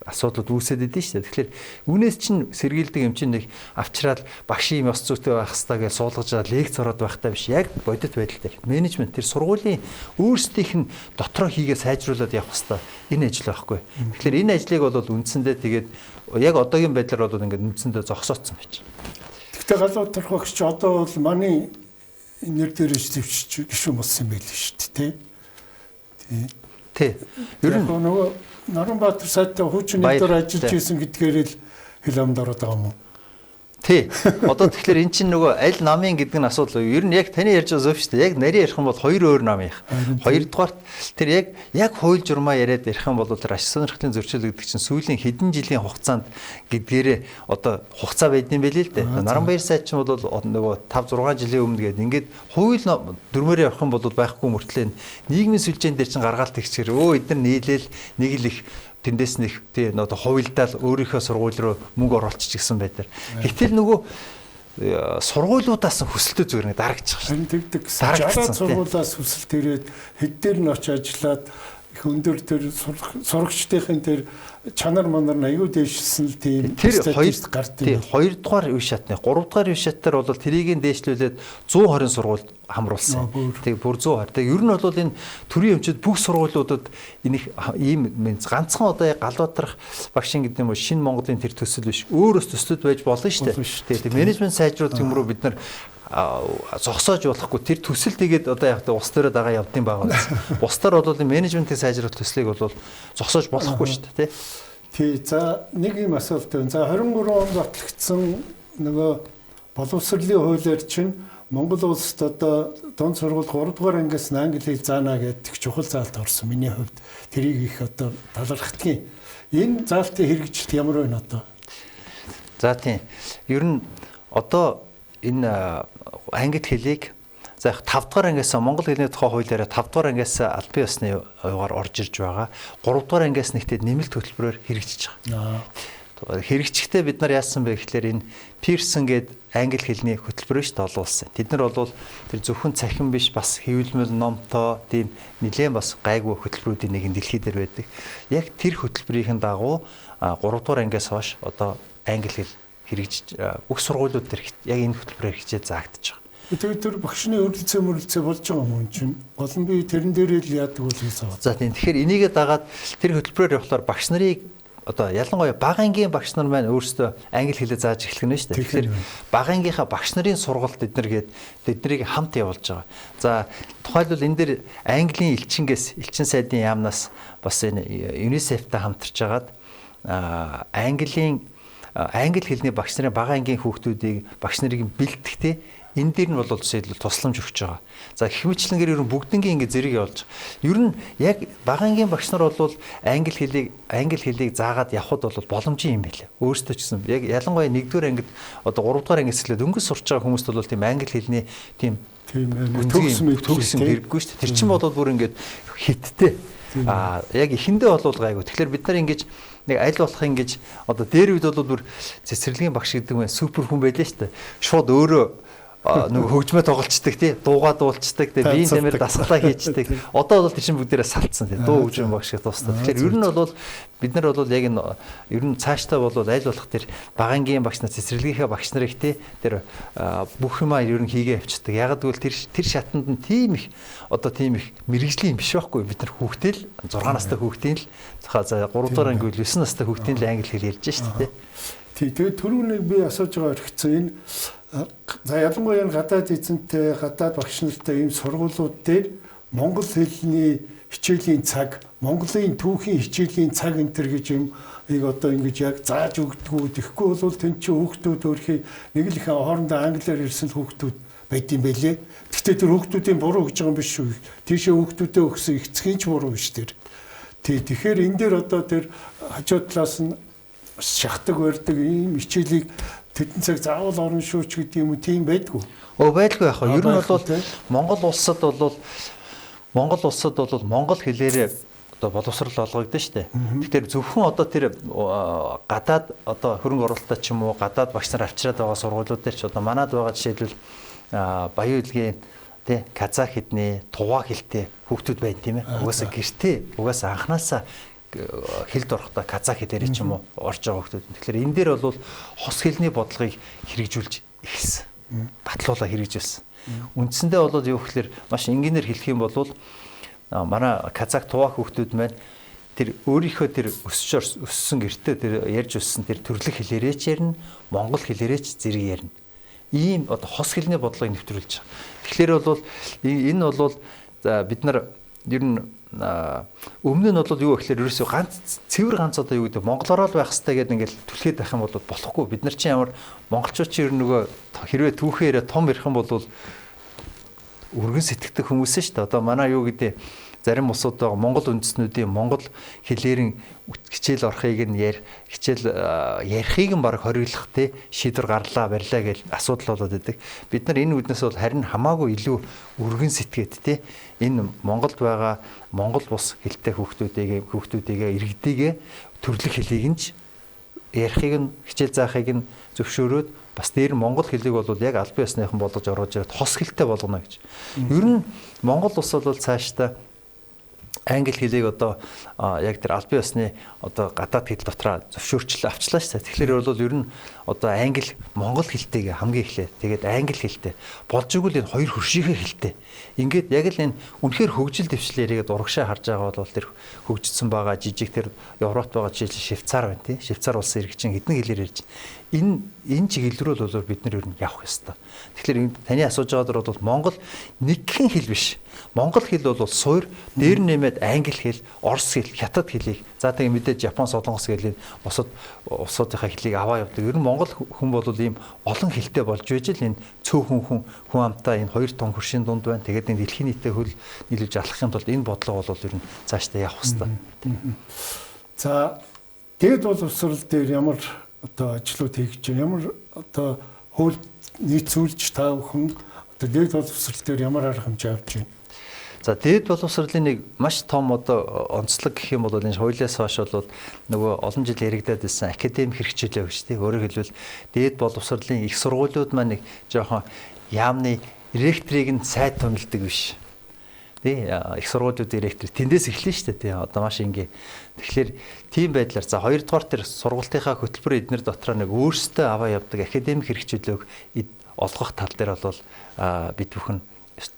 S2: асуудлууд үүсээд идэв шүү дээ. Тэгэхээр үүнээс чинь сэргийлдэг юм чинь нэг авчраад багшийн юм ёс зүйтэй байх хэвээр гэж суулгаж байгаа лекц ороод байхтай биш. Яг бодит байдал дээр менежмент тэр сургуулийн өөрсдийнх нь дотроо хийгээ сайжруулад явах хэвээр энэ ажил байхгүй. Тэгэхээр энэ ажлыг бол үндсэндээ тэгээд яг одоогийн байдлаар бол ингээд үндсэндээ зогсоодсон байж.
S1: Гэхдээ галуу төрөх багш чи одоо бол манай нэр дээрээс зэвчж гишүүн болсон юм байл шүү дээ, тий.
S2: Тий.
S1: Ер нь нөгөө Наранбаатар сайдтай хуучин нэгдээр ажиллаж исэн гэдгээр л хэл амд ороод байгаа юм уу?
S2: Тий. Одоо тэгэхээр эн чинь нөгөө аль намын гэдэг нь асуудал. Ер нь яг таны ярьж байгаа зөв шүү дээ. Яг нарийн ярих юм бол хоёр өөр нам их. Хоёрдугаарт тэр яг хууль журмаа яриад ярих юм бол тэр ашиг сонирхлын зөрчил гэдэг чинь сүүлийн хэдэн жилийн хугацаанд гэдгээрээ одоо хугацаа байдсан байлээ л дээ. Наранбаяр сайд чинь бол нөгөө 5 6 жилийн өмнө гээд ингээд хууль дүрмээр явах юм бол байхгүй мөртлөө нийгмийн сүлжээн дээр чинь гаргаалт ихчээр эдгээр нийлээл нэг л их тэндээс нэг тий одоо хувилдаал өөрийнхөө сургууль руу мөнгө оруулчих гэсэн байдаар. Гэтэл нөгөө сургуулиудаас хүсэлтөө зүгээр нэг дарагдчих
S1: шээ. Харин тэгдэг. 60 сургуулиас хүсэлт ирээд хэд дээр нь очиж ажиллаад их өндөр тэр сурагчдын тэр чанар манар нь аюу дээшилсэн л тийм
S2: тэр хоёр гард юм. Хоёрдугаар үе шатны, гуравдугаар үе шатаар бол тэрийг нь дээшлүүлээд 120 сургуульд хамруулсан. Тэг бүр 120. Тэг ер нь бол энэ төрийн өмчөд бүх сургуулиудад энэ ийм ганцхан одоо яг Галбаатарх багшин гэдэг юм уу шинэ Монголын тэр төсөл биш. Өөрөөс төслүүд байж болно шүү дээ. Тэг менежмент сайжруулах юм руу бид нар зогсоож болохгүй тэр төсөл тэгээд одоо яг та улс төрөө дагаа явдсан байгаа биз. Бусдаар бол менежментийн сайжруулах төслийг бол зогсоож болохгүй шүү дээ, тий.
S1: Тий, за нэг юм асуулт байна. За 23 онд батлагдсан нөгөө боловсролын хуулиар чинь Монгол улсад одоо дунд сургууль 3 дугаар ангиас англи хэл заана гэдэг чухал заалт орсон. Миний хувьд тэрийг их одоо талархдгийн. Энэ заалтын хэрэгжилт ямар байна одоо?
S2: За тийм. Ер нь одоо энэ англи хэлийг за яг 5 дугаар ангиас Монгол хэлний тухай хуулиараа 5 дугаар ангиас албан ёсны югаар орж ирж байгаа. 3 дугаар ангиас нэгтээд нэмэлт хөтөлбөрөөр хэрэгжиж байгаа. Хэрэгжихдээ бид нар яасан бэ гэхлээр энэ Pearson гээд англи хэлний хөтөлбөрөө шүү дээ олуулсан. Тэд нар бол тэр зөвхөн цахим биш бас хэвлэмэл номтой тийм нэлээд бас гайгүй хөтөлбөрүүдийн нэг нь дэлхий дээр байдаг. Яг тэр хөтөлбөрийн дагуу 3 дугаар ангиас хойш одоо англи хэл хэрэгжиж бүх сургуулиуд дээр яг энэ хөтөлбөрөөр хичээл заагдаж байгаа.
S1: Тэгээд тэр багшны өрөлдсөө мөрөлдсөө болж байгаа юм чинь. Гол нь би тэрэн дээрээ л яадаг бол гэсэн.
S2: За тийм. Тэгэхээр энийгээ дагаад тэр хөтөлбөрөөр явахлаар багш нарыг одоо ялангуяа бага ангийн багш нар маань өөрсдөө англи хэлээ зааж эхлэх нь шүү дээ. Тэгэхээр бага ангийнхаа багш нарын сургалт эднэр гээд тэднийг хамт явуулж байгаа. За тухайлбал энэ дээр Английн элчингээс элчин сайдын яамнаас бас энэ UNICEF-тай хамтарч агаад Английн англи хэлний багш нарын бага ангийн хүүхдүүдийг багш нарыг бэлтгэхдээ энэ дээр нь бол жишээлбэл тусламж өгч байгаа. За гэх мэтлэнгээр ер нь бүгднгийн ингэ зэрэг явуулж байгаа. Ер нь яг бага ангийн багш нар бол англи хэлийг заагаад явхад бол боломжийн юм байлаа. Өөрсдөө ч гэсэн яг ялангуяа 1-р ангид одоо 3-р ангиас эхлээд өнгөс сурч байгаа хүмүүст бол тийм англи хэлний тийм төгс хэрэггүй шүү дээ. Тэр чинь бол бүр ингээд хиттэй. Аа яг эхэндээ бол гайгүй. Тэгэхээр бид нар ингэж нэг аль болох ингэж одоо дээр үед бол бүр цэцэрлэгийн багш гэдэг нь супер хүн байлаа шүү дээ. Шууд өөрөө нөгөө хөгжмөө тоглолцдог тий, дуугаа дуулцдаг тий, биеийн тамир дасгалаа хийчдэг. Одоо бол тэр чинь бүгдээрээ салтсан тий, дуу хөгжмөн багш гэх тусдаа. Тэгэхээр ер нь бол бид нар бол яг энэ ер нь цаашдаа бол аль болох тэр бага ангийн багш нар цэцэрлэгийнхээ багш нарыг тий тэр бүх юмаа ер нь хийгээ явчихдаг. Яг гэвэл тэр шатанд нь тийм их одоо тийм их мэрэгжлийн юм биш байхгүй. Бид нар хүүхдээ л 6 настай хүүхдийн л за 3 дугаар анги үл 9 настай хүүхдийн л англи хэл ярьж шүү дээ.
S1: Тий, тэгээд түрүүнийг би асууж байгаа орхицсан энэ за ялангуяа энэ гадаад эзэнтэй, гадаад багш нартай ийм сургуулиуд дээр монгол хэлний хичээлийн цаг, Монголын түүхийн хичээлийн цаг энэ төр гэж юм ийг одоо ингэж яг зааж өгдөггүй. Тэгэхгүй бол тэн чинь хүүхдүүд өөрхий нэг л их хоорондоо англиар ирсэн хүүхдүүд байд юм байлээ. Гэхдээ тэр хүүхдүүдийн буруу гэж байгаа юм биш шүү. Тийшээ хүүхдүүдээ өгсөн их эцгийн ч буруу биш тэр. Тий, тэгэхээр энэ дээр одоо тэр хажуу талаас нь шахдаг барьдаг ийм хичээлийг тэдэн цаг заавал орно шүү ч гэдэг юм уу тийм байдгүй.
S2: Өө байлгүй яах вэ? Ер нь бол Монгол улсад бол монгол хэлээрээ одоо боловсрол олгогдсон шүү дээ. Тэгэхээр зөвхөн одоо тэр гадаад одоо хөрөнгө оруулалтаа ч юм уу гадаад багш нар авчираад байгаа сургуулиуд дээр ч одоо манад байгаа жишээлбэл Баян-Үлгийн тий казах хэлний, туваа хэлтэй хүүхдүүд байна тийм ээ. Угаасаа гэртээ угаасаа анханасаа хэлд орохдоо казах хэлээрээ ч юм уу орж байгаа хүүхдүүд. Тэгэхээр энэ дээр бол хос хэлний бодлогыг хэрэгжүүлж эхэлсэн. Батлуулаа хэрэгжүүлсэн. Үндсэндээ бол юу гэхээр маш энгийнээр хэлэх юм бол манай казах туваа хүүхдүүд маань тэр өөрийнхөө тэр өсөж өссөн гэртээ тэр ярьж өссөн тэр төрлөх хэлээрээ ч ярина, монгол хэлээрээ ч зэрэг ярина. Ийм одоо хос хэлний бодлогыг нэвтрүүлж байгаа. Тэгэхээр бол энэ бол за бид нар Ер нь өмнө нь бол юу гэхээр ерөөсөө ганц цэвэр ганц одоо юу гэдэг монголороо л байх хэрэгтэй гэдэг ингээл түлхээд байх юм бол болохгүй. Бид нар чинь ямар монголчууд чинь ер нь нөгөө хэрвээ түүхээ яриа том ярих юм бол өргөн сэтгэдэг хүмүүс шүү дээ. Одоо манай юу гэдэг зарим улсууд байгаа Монгол үндэстнүүдийн монгол хэлээр нь хичээл орохыг нь хичээл ярихыг нь баг хориглох те шийдвэр гарлаа барьлаа гэж асуудал болоод байдаг. Бид нар энэ үднэс бол харин хамаагүй илүү өргөн сэтгээд те энэ Монголд байгаа Монгол бус хэлтэй хүүхдүүдийг иргэдийгээ төрлөх хэлийг нь ярихыг нь хичээл заахыг нь зөвшөөрөөд бас дээр монгол хэлийг бол яг албан ёсныхан болгож оруулж ирээд хос хэлтэй болгоно гэж. Ер нь Монгол улс бол цаашдаа англи хэлийг одоо яг тэр албан ёсны одоо гадаад хэл дотроо зөвшөөрчлөө авчлаа шүү дээ. Тэгэхээр бол ер нь одоо англи монгол хэлтэйгээ хамгийн эхлээ. Тэгээд англи хэлтэй болж игэл энэ хоёр хөршийнхээ хэлтэй. Ингээд яг л энэ үнэхээр хөгжил дэвшлэрийгээд урагшаа харж байгаа бол тэр хөгжсөн байгаа жижиг тэр Европт байгаа жишээл Швейцар байна тий. Швейцар улсын иргэчин хэдэн хэлээр ярьж энэ чиглэл рүү бол бид нар ер нь явах ёстой. Тэгэхээр таны асууж байгаа дэр бол Монгол нэгхэн хэл биш. Монгол хэл бол суур, дээр нэмээд англи хэл, орос хэл, хятад хэлийг за тэгээ мэдээж Япон, Солонгос гэл бусад улсуудынхаа хэлийг аваа явдаг. Ер нь Монгол хүн бол ийм олон хэлтэй болж байж л энэ цөөхөн хүн амтаа энэ хоёр том хөршийн дунд байна. Тэгээд энэ дэлхийн нийтээ хөл нийлүүлж алхахын тулд энэ бодлого бол ер нь цаашдаа явах ёстой.
S1: За дээд боловсрол дээр ямар одоо ажлууд хийж байна? Ямар одоо хууль нийцүүлж та бүхэн одоо дээд боловсрол дээр ямар арга хэмжээ авч байна?
S2: За дээд боловсролын нэг маш том одоо онцлог гэх юм бол энэ хуулиас хойш бол нөгөө олон жил яригадад байсан академик хэрэгчлээ гэж тийм. Өөрөөр хэлбэл дээд боловсролын их сургуулиуд маань нэг жоохон яамны ректорыг нь сайд томилдог биш. Тий, их сургуулиудын ректор тэндээс эхэлнэ шүү дээ тий. Одоо маш ингээ. Тэгэхээр тийм байдлаар за хоёрдугаар тэр сургалтынхаа хөтөлбөр эднэр дотроо нэг өөрсдөө аваа явдаг академик хэрэгчлөөг олгох тал дээр бол бид бүхэн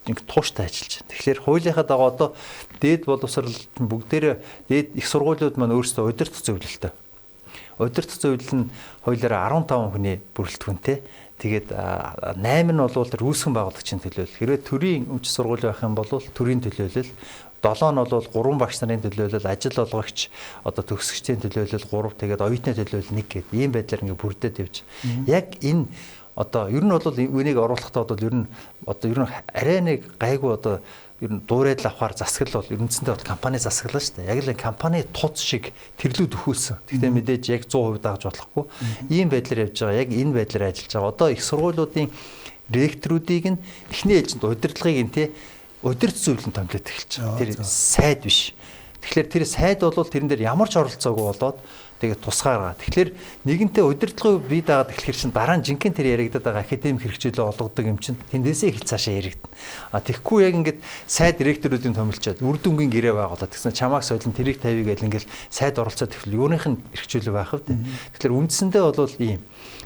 S2: ингээ тууштай ажиллаж байна. Тэгэхээр хуулийнхаа дагуу одоо дээд боловсролд бүгдээрээ дээд их сургуулиуд маань өөрсдөө удирдах зөвлөлтөй. Удирдах зөвлөл нь хуулиараа 15 хүний бүрэлдэхүүнтэй. Тэгээд 8 нь бол тэр үүсгэн байгуулагчийн төлөөлөл. Хэрвээ төрийн өмч сургууль байх юм бол төрийн төлөөлөл, 7 нь бол 3 багш нарын төлөөлөл, ажил олгогч одоо төгсөгчдийн төлөөлөл 3, тэгээд оюутны төлөөлөл 1 гэдэг ийм байдлаар ингээ бүрдээд явж. Яг энэ одоо ер нь бол үнийг оруулахдаа бол ер нь одоо ер нь арай нэг гайгүй одоо ер нь дуурайд авахар засаглал бол үндсэндээ бол компани засаглал шүү дээ. Яг л компани туц шиг тэрлүүд өхүүлсэн. Гэхдээ мэдээж яг 100% дагаж болохгүй. Ийм байдлаар явж байгаа. Яг энэ байдлаар ажиллаж байгаа. Одоо их сургуулиудын ректоруудыг нь эхний ээлжинд удирдлагыг нь тий удирд зөвлөн томилоод эхэлж байгаа. Тэр сайд биш. Тэгэхээр тэр сайд бол тэрэн дээр ямар ч оролцоогүй болоод тэгээд тусгааргаа. Тэгэхээр нэгэнтээ удирдлагын бие дагаад эхлэхэр чинь дараа нь жинхэнэ тэр яригадаад байгаа академик хэрэгчлээ олгодог юм чинь тэндээсээ эхэл цаашаа яригдана. А тэгэхгүй яг ингээд сайд директоруудын томилчоод үр дүнгийн гэрээ байгуулаад тэгсэн чамааг солин тэрийг тавья гэл ингээд сайд оролцоод эхлэл юуных нь хэрэгчлээ байх вэ? Тэгэхээр үндсэндээ бол ийм.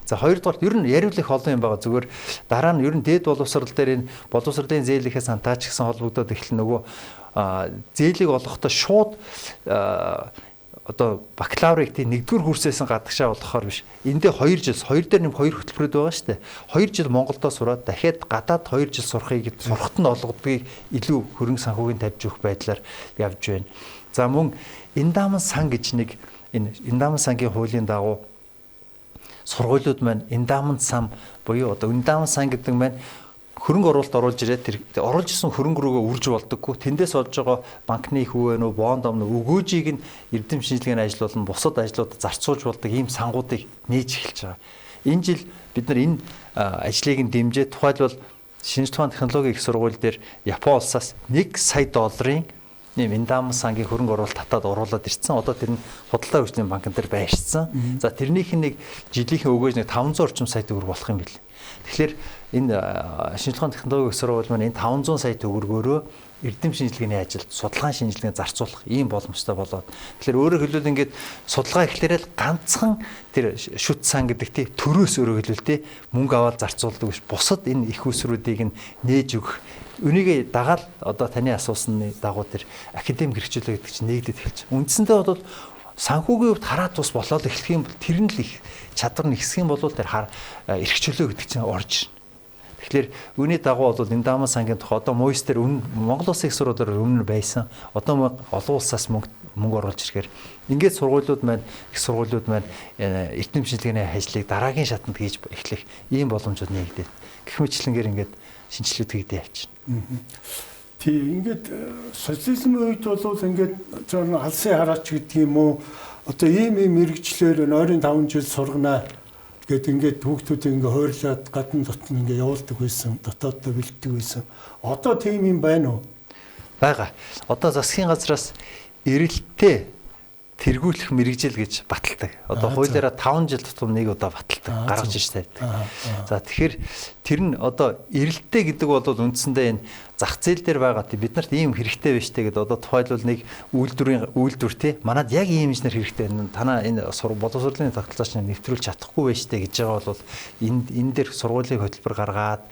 S2: За хоёрдугаар ер нь яриулах олон юм байгаа. Зүгээр дараа нь ер нь дээд боловсрол дээр энэ боловсролын зээлийнхээ сантаач гэсэн холбогдоод эхлэн нөгөө зээлийг олгохдоо шууд одоо бакалаврыг тий нэгдүгээр курсээс гадагшаа болгохоор биш. Эндээ 2 жил, 2 дээр нэм 2 хөтөлбөрүүд байгаа шүү дээ. 2 жил Монголдо сураад дахиад гадаад 2 жил сурахыг сурахт нь олгодгийг илүү хөрөнгө санхүүгийн тавьж өгөх байдлаар явж байна. За мөн Эндаман сан гэж нэг энэ Эндаман сангийн хуулийн дагуу сургуулиуд маань Эндаман сан буюу одоо Эндаман сан гэдэг маань хөрөнгө оруулалт оруулж ирээд тэр оруулж исэн хөрөнгө рүүгээ үрж болдоггүй. Тэндээс олж байгаа банкны хүү вэ нүү бонд ом нүү өгөөжийг нь эрдэм шинжилгээний ажил болон бусад ажлуудад зарцуулж болдог ийм сангуудыг нээж эхэлж байгаа. Энэ жил бид нар энэ ажлыг нь дэмжиж тухайлбал шинжлэх ухааны технологийн их сургууль дээр Япон улсаас 1 сая долларын ийм Эндаман сангийн хөрөнгө оруулалт татаад оруулаад ирсэн. Одоо тэр нь худалдаа хөгжлийн банкн дээр байршсан. За тэрнийх нь нэг жилийнхээ өгөөж нэг 500 орчим сая төгрөг болох юм бэл. Тэгэхээр энэ шинжлэх ухааны технологийн их сургууль маань энэ 500 сая төгрөгөөрөө эрдэм шинжилгээний ажилд судалгаан шинжилгээнд зарцуулах ийм боломжтой болоод. Тэгэхээр өөрөөр хэлбэл ингээд судалгаа эхлээрээ л ганцхан тэр шүт сан гэдэг тий төрөөс өөрөөр хэлбэл тий мөнгө аваад зарцуулдаг биш. Бусад энэ их усруудыг нь нээж өгөх. Үнийг дагаал одоо таны асуусны дагуу тэр академик хэрэгчлээ гэдэг чинь нэгдэд эхэлж. Үндсэндээ бол санхүүгийн хувьд хараа тус болоод эхлэх юм бол тэр нь л их чадвар нь ихсэх юм бол тэр эрх чөлөө гэдэг чинь орж ирнэ. Тэгэхээр үүний дагуу бол энэ дааман сангийн тухай одоо муйс дээр Монгол улсын их сургуулиар өмнө байсан. Одоо олон улсаас мөнгө оруулж ирэхээр ингээд сургуулиуд маань их сургуулиуд маань эрдэм шинжилгээний ажлыг дараагийн шатанд хийж эхлэх ийм боломжууд нэгдээд гэх мэтлэнгээр ингээд шинжилгүүд хийгдээ явчихна.
S1: Тий, ингээд социализмын үед бол ингээд зөвхөн алсын хараач гэдэг юм уу, одоо ийм мэрэгчлэр нойрын 5 жил сургана гэд ингээд хүүхдүүдийг ингээд хойрлоод гадна дотн ингээд явуулдаг байсан, дотооддоо бэлддэг байсан. Одоо тийм юм байна уу?
S2: Байгаа. Одоо засгийн газраас эрэлтээ тэргүүлэх мэргэжил гэж баталдаг. Одоо хуулиараа 5 жил тутам нэг удаа баталдаг, гаргаж иж тавьдаг. За тэгэхээр тэр нь одоо эрэлтээ гэдэг бол үндсэндээ энэ зах зээл дээр байгаа бид нарт ийм хэрэгтэй байж тээ гэдэг одоо тухайлбал нэг үйлдвэрийн үйлдвэр тий манад яг ийм инженер хэрэгтэй байна. Танаа энэ боловсролын тогтолцооч нэвтрүүлж чадахгүй байж тээ гэж байгаа бол энэ дээр сургуулийн хөтөлбөр гаргаад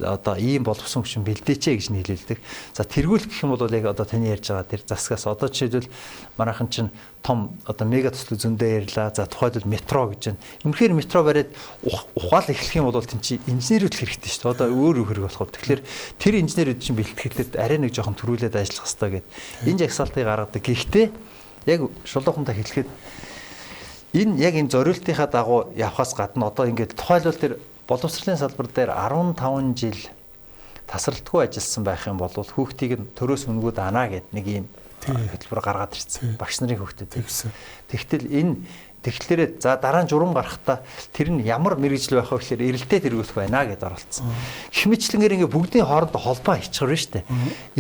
S2: одоо ийм боловсон хүчин бэлдээч гэж нийлүүлдэг. За тэргүүлэх гэх юм бол яг одоо таны ярьж байгаа тэр засгаас одоо жишээлбэл манайхан чинь том одоо мега төслүүд зөндөө ярьлаа. За тухайлбал метро гэж байна. Үнэхээр метро бариад ухаал эхлэх юм бол тэн чи инженерүүд л хэрэгтэй шүү дээ. Одоо өөр хэрэг болох. Тэгэхээр тэр инженерүүд чинь бэлтгэлээд арай нэг жоохон төрүүлээд ажиллах хэрэгтэй гэд энэ жагсаалтыг гаргадаг. Гэхдээ яг шулуухандаа хэлэхэд энэ яг энэ зориултынхаа дагуу явхаас гадна одоо ингээд тухайлбал тэр боловсролын салбар дээр 15 жил тасралтгүй ажилласан байх юм бол хүүхдийг нь төрөөс өнгүүд анаа гэд нэг ийм хөтөлбөр гаргаад ирсэн. Багш нарын хүүхдүүд. Тэгтэл энэ тэгэхээр за дараа нь журам гарахдаа тэр нь ямар мэргэжил байх вэ гэхээр эрэлтээ тэргүүлэх байна гэд оролцсон. Гэх мэтлэнгээр ингээ бүгдийн хоорондоо холбоо хийчихвэр шүү дээ.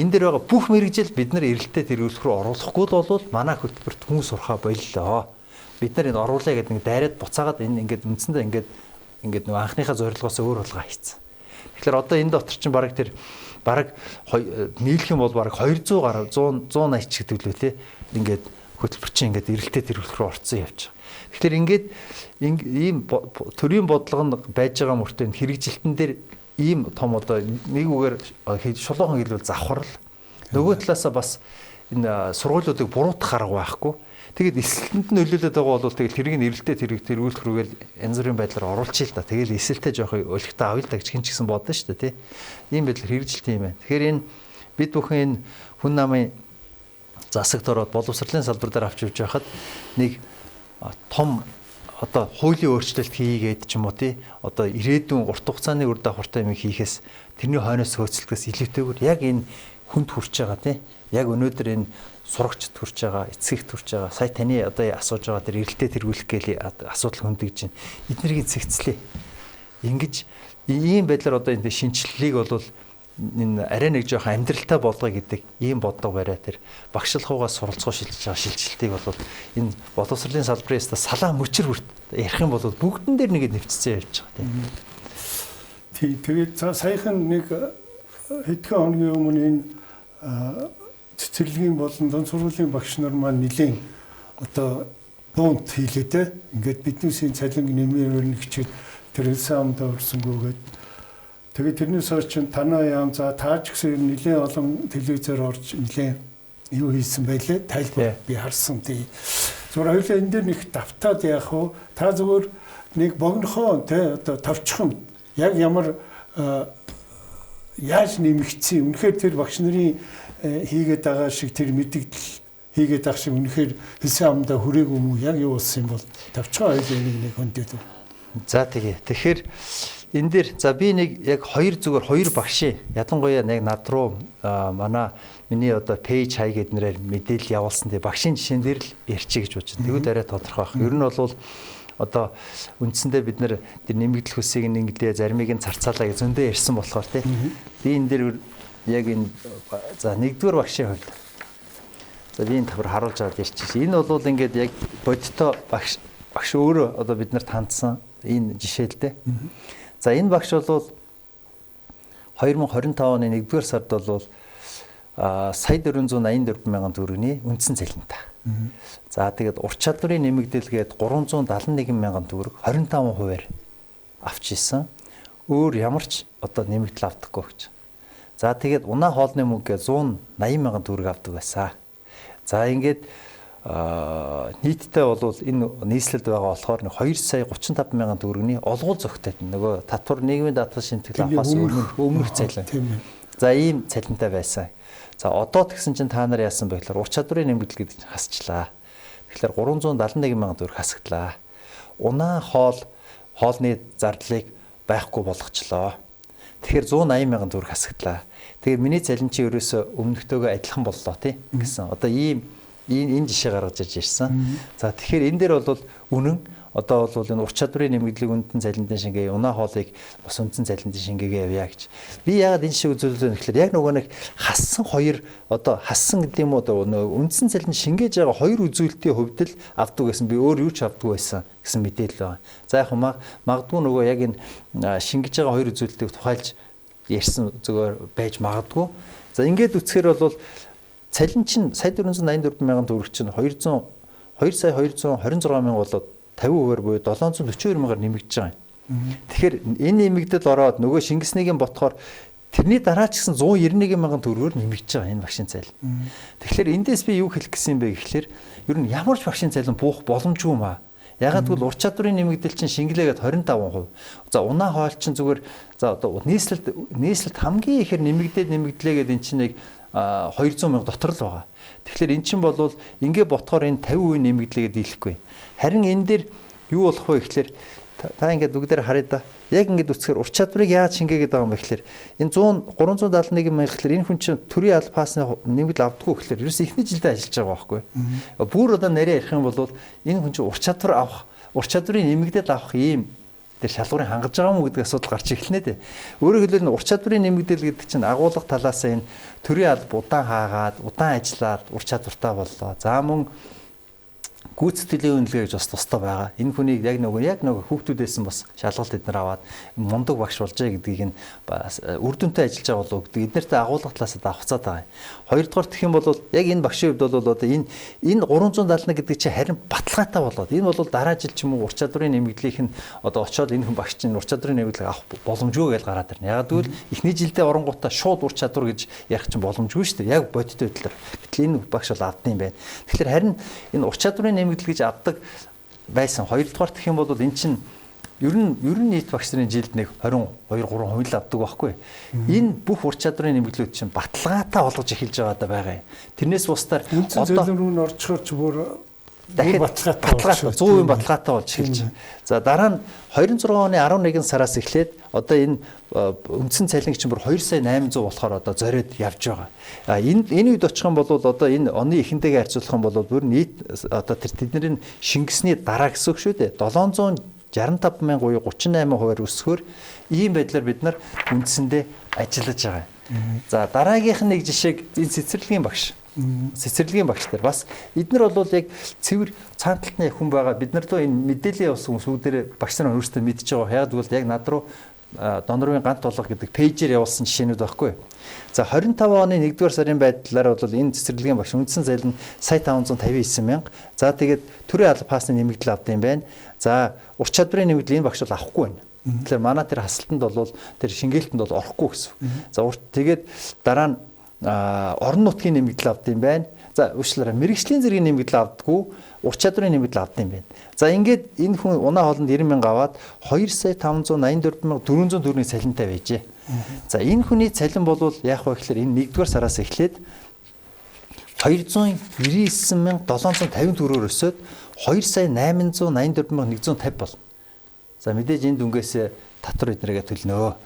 S2: Энэ дээр байгаа бүх мэргэжил бид нар эрэлтээ тэргүүлэх рүү оруулахгүй л бол манай хөтөлбөрт хүн сурхаа боллоо. Бид нар энэ оруулъя гэдэг нэг дайраад буцаагаад энэ ингээд үндсэндээ ингээд нөгөө анхныхаа зорилгоос өөр болгоо хийцэн. Тэгэхээр одоо энэ дотор чинь бараг тэр бараг нийлэх юм бол бараг 200 гаруй 100 180 ч гэдэг лүү те ингээд хөтөлбөр чинь ингээд эрэлтээ тэргүүлэх рүү орцсон явж байгаа. Тэгэхээр ингээд ийм төрийн бодлого нь байж байгаа мөртөө энэ хэрэгжилтэн дээр ийм том одоо нэг үгээр шулуухан хэлбэл завхрал. Нөгөө талаасаа бас энэ сургуулиудыг буруутгах арга байхгүй. Тэгээд эсэлтэнд нь нөлөөлөд байгаа бол тэгэл тэрийг нь эрэлтээ тэргүүлэх рүүгээл янз бүрийн байдлаар оруулчих л да. Тэгэл эсэлтээ жоох олигтой авъя л да гэж хэн ч гэсэн бодно шүү дээ, тий. Ийм байдлаар хэрэгжилт юм байна. Тэгэхээр энэ бид бүхэн энэ хүн намын засагт ороод боловсролын салбар дээр авч явж байхад нэг том одоо хуулийн өөрчлөлт хийгээд ч юм уу тий. Одоо ирээдүйн урт хугацааны үр дагавартай юм хийхээс тэрний хойноос хөөцөлдөхөөс илүүтэйгээр яг энэ хүнд хүрч байгаа тий. Яг өнөөдөр энэ сурагчд хүрч байгаа, эцэгт хүрч байгаа. Сая таны одоо асууж байгаа тэр эрэлтээ тэргүүлэх гээл асуудал хөндөгж байна. Эднэрийг цэгцлээ. Ингэж ийм байдлаар одоо энэ шинчлэлийг бол энэ арай нэг жоохон амьдралтай болгоё гэдэг ийм бодлого бариа тэр багшлахуугаас суралцгуу шилжиж байгаа шилжилтийг бол энэ боловсролын салбарын ёстой салаа мөчөр хүрт ярих юм бол бүгдэн дээр нэгэд нэвчсэн явж байгаа тийм.
S1: Тий, тэгээд за саяхан нэг хэдхэн хоногийн өмнө энэ цэцэрлэгийн болон дунд сургуулийн багш нар маань нэлээд одоо бунт хийлээ те. Ингээд биднээсийн цалинг нэмэр нэгчээд тэр элсэн амдаа өрсөнгөөгээд тэгээд тэрнээс хойш чинь танаа яам за таа ч гэсэн нэлээд олон телевизээр орж нэлээд юу хийсэн байлээ тайлбар би харсан тий. Зүгээр хоёулаа энэ дээр нэг давтаад яах вэ? Та зүгээр нэг богинохоо те одоо товчхон яг ямар яаж нэмэгдсэн үнэхээр тэр багш нарын хийгээд байгаа шиг тэр мэдэгдэл хийгээд байгаа шиг үнэхээр хэлсэн амдаа хүрээгүй юм уу? Яг юу болсон юм бол товчхон хоёул энийг нэг хөндөд.
S2: За тэгээ. Тэгэхээр энэ дээр за би нэг яг хоёр зүгээр хоёр багшийн ялангуяа яг над руу манай миний одоо пэйж хай гэдэг нэрээр мэдээлэл явуулсан тий багшийн жишээн дээр л ярьчих гэж бодож байна. Тэгвэл арай тодорхой байх. Ер нь бол одоо үндсэндээ бид нэр тэр нэмэгдэл хүсийг нэмэгдлээ заримыг нь царцаалаа гэж зөндөө ярьсан болохоор тий. Би энэ дээр яг энэ за нэгдүгээр багшийн хувьд за би энэ тавар харуулж аваад ярьчих. Энэ бол ингээд яг бодитоо багш өөрөө одоо бид нарт хандсан энэ жишээ л дээ. За энэ багш бол 2025 оны 1-р сард бол 1,484 мянган төгрөгийн үндсэн цалинтай. За тэгээд ур чадварын нэмэгдэлгээд 371 мянган төгрөг 25%-аар авч исэн. Өөр ямар ч одоо нэмэгдэл авдаггүй гэж. За тэгээд унаа хоолны мөнгө 180 мянган төгрөг авдаг байсан. За ингээд нийтдээ бол энэ нийслэлд байгаа болохоор 2 сая 35 мянган төгрөгийн олгол зохитой нөгөө татвар нийгмийн даатгал шимтгэл авахаас өмнөх цалин. За ийм цалинтай байсан. За одоо тэгсэн чинь та нар яасан бэ гэхээр ур чадварын нэмэгдэл гэдэг чинь хасчлаа. Тэгэхээр 371 мянган төгрөг хасагдлаа. Унаа хоолны зардлыг байхгүй болгочлоо. Тэгэхээр 180 мянган төгрөг хасагдлаа. Тэгэхээр миний цалин чи ерөөсөө өмнөхтэйгээ адилхан боллоо тий гэсэн. Одоо ийм энэ жишээ гаргаж ирж ирсэн. За тэгэхээр энэ дээр бол үнэн одоо бол энэ ур чадварын нэмэгдлийг үндсэн цалинтын шингээ, унаа хоолыг бас үндсэн цалинтын шингээгээ явъя гэж. Би яагаад энэ шиг үзүүлэлт вэ гэхээр яг нөгөө нэг хассан хоёр одоо хассан гэдэг юм уу одоо үндсэн цалин шингээж байгаа хоёр үзүүлэлтийн хувьд л авдаг гэсэн, би өөр юу ч авдаггүй байсан гэсэн мэдээлэл байна. За яг магадгүй нөгөө яг энэ шингэж байгаа хоёр үзүүлэлтийг тухайлж ярьсан зүгээр байж магадгүй. За ингээд үцхээр бол цалин чинь 1,484 мянган төгрөг чинь 2 сая 226 мянга болоод 50% буюу 742 мянгаар нэмэгдэж байгаа юм. Тэгэхээр энэ нэмэгдэл ороод нөгөө шингэснийг нь ботхоор тэрний дараа ч гэсэн 191 мянган төгрөгөөр нэмэгдэж байгаа энэ багшийн цалин. Тэгэхээр эндээс би юу хэлэх гэсэн юм бэ гэхлээр ер нь ямар ч багшийн цалин буух боломжгүй юм аа. Ягаад гэвэл ур чадварын нэмэгдэл чинь шингэлээгээд 25%. За унаа хоол чинь зүгээр за одоо нийслэлд хамгийн ихээр нэмэгдлээгээд эн чинь нэг 200 мянга дотор л байгаа. Тэгэхээр эн чинь бол ингээ ботхоор энэ 50% нэмэгдлээгээд дийлэхгүй. Харин энэ дээр юу болох вэ гэхлээр та ингээд бүгдээр харъя да. Яг ингээд үцхээр ур чадварыг яаж шингээгээд байгаа юм бэ гэхлээр энэ 100 371 мянга гэхлээр энэ хүн чинь төрийн аль пассны нэмэгдэл авдаггүй гэхлээр ерөөс эхний жилдээ ажиллаж байгаа байхгүй. Бүр одоо нарийн ярих юм бол энэ хүн чинь ур чадвар авах, ур чадварын нэмэгдэл авах ийм тэр шалгуурыг хангаж байгаа юм уу гэдэг асуудал гарч эхэлнэ дээ. Өөрөөр хэлбэл ур чадварын нэмэгдэл гэдэг чинь агуулга талаас энэ төрийн алба удаан хаагаад, удаан ажиллаад ур чадвартай боллоо. За мөн гүйцэтгэлийн үнэлгээ гэж бас тустай байгаа. Энэ хүнийг яг нөгөө хүүхдүүдээс нь бас шалгалт эднэр аваад мундаг багш болжээ гэдгийг нь бас үр дүнтэй ажиллаж байгаа болов гэдэг эднэртэй агуулга талаас давхцаад байгаа юм. Хоёрдугаар гэх юм бол яг энэ багшийн хувьд бол одоо энэ 371 гэдэг чинь харин баталгаатай болоод энэ бол дараа жил ч юм уу ур чадварын нэмэгдлийнх нь одоо очиод энэ хүн багш чинь ур чадварын нэмэгдлийг авах боломжгүй гэж гараад ирнэ. Яг гэвэл эхний жилдээ оронгуудаа шууд ур чадвар гэж ярих чинь боломжгүй шүү дээ. Яг бодиттой байдлаар. Гэтэл энэ багш бол авдсан юм байна. Тэгэхээр харин энэ ур чадварын нэмэгдэл гэж авдаг байсан. Хоёрдугаар гэх юм бол эн чинь ер нь нийт багш нарын жилд нэг 22 3% л авдаг байхгүй. Энэ бүх ур чадварын нэмэгдлүүд чинь баталгаатай болгож эхэлж байгаа даа байгаа юм. Тэрнээс бусдаар
S1: одоо зөөлөн рүү н орчхоор ч бүр
S2: баталгаатай 100% баталгаатай болж эхэлж байна. За дараа нь 26 оны 11 сараас эхлээд одоо энэ үндсэн цалин чинь бүр 2 сая 800 болохоор одоо зориод явж байгаа. Энэ үед очих юм бол одоо энэ оны эхэндээгээ харьцуулах юм бол бүр нийт одоо тэр тэдний шингэсний дараа гэсэн үг шүү дээ. 765 мянга буюу 38%-аар өсөхөөр ийм байдлаар бид нар үндсэндээ ажиллаж байгаа. За дараагийнх нь нэг жишээг энэ цэцэрлэгийн багш. Цэцэрлэгийн багш нар бас эднэр бол яг цэвэр цаан талд нь хүн байгаа. Бид нар лөө энэ мэдээллийн явуулсан хүмүүс бүгдээрээ багш нар өөрсдөө мэдж байгаа. Яг гэвэл яг над руу Донорын гант тулга гэдэг пэйжээр явуулсан жишээнүүд байхгүй. За 25 оны 1-р сарын байдлаар бол энэ цэцэрлэгийн багш үндсэн цалин 1,559 мянга. За тэгээд төрийн алба пассны нэмэгдэл авд юм байна. За ур чадварын нэмэгдэл энэ багш бол авахгүй байна. Тэгэхээр манай тэр хасалтанд бол тэр шингээлтэнд бол орохгүй гэсэн. За тэгээд дараа нь орон нутгийн нэмэгдэл авд юм байна. За уучлаарай, мэрэгжлийн зэргийн нэмэгдэл авдаггүй, ур чадварын нэмэгдэл авд юм байна. За ингээд энэ хүн унаа хоолнд 90 мянга аваад 2 сая 584 400 төгрөгийн цалинтай байжээ. За энэ хүний цалин бол яах вэ гэхээр энэ 1-р сараас эхлээд 299 750 төгрөгөөр өсөөд 2 сая 884 150 болно. За мэдээж энэ дүнгээс татвар эднэргээ төлнө.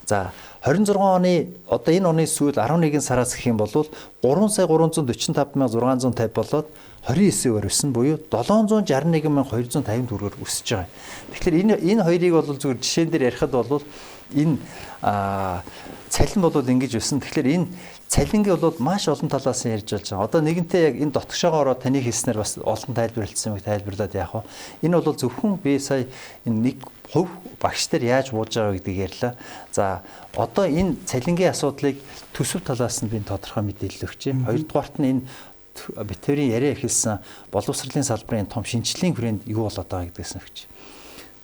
S2: За 26 оны одоо энэ оны сүүл 11 сараас гэх юм бол 3 сая 345 650 болоод 29%-аар өснө буюу 761 250 төгрөгөөр өсөж байгаа. Тэгэхээр энэ хоёрыг бол зүгээр жишээн дээр ярихад бол энэ цалин бол ингэж өснө. Тэгэхээр энэ цалингийн бол маш олон талаас нь ярьж болж байгаа. Одоо нэгэнтээ яг энэ дотгошоогоо ороод таны хэлснээр бас олон тайлбарлалцсан юм тайлбарлаад яах вэ? Энэ бол зөвхөн би сая энэ нэг хувь багш нар яаж бууж байгаа гэдгийг ярьлаа. За одоо энэ цалингийн асуудлыг төсөв талаас нь би тодорхой мэдээлэл өгчээ. Хоёрдугаарт нь энэ битэрийн яриа эхэлсэн боловсролын салбарын том шинжлэлийн хүрээнд юу болоод байгаа гэдгээс нь өгч.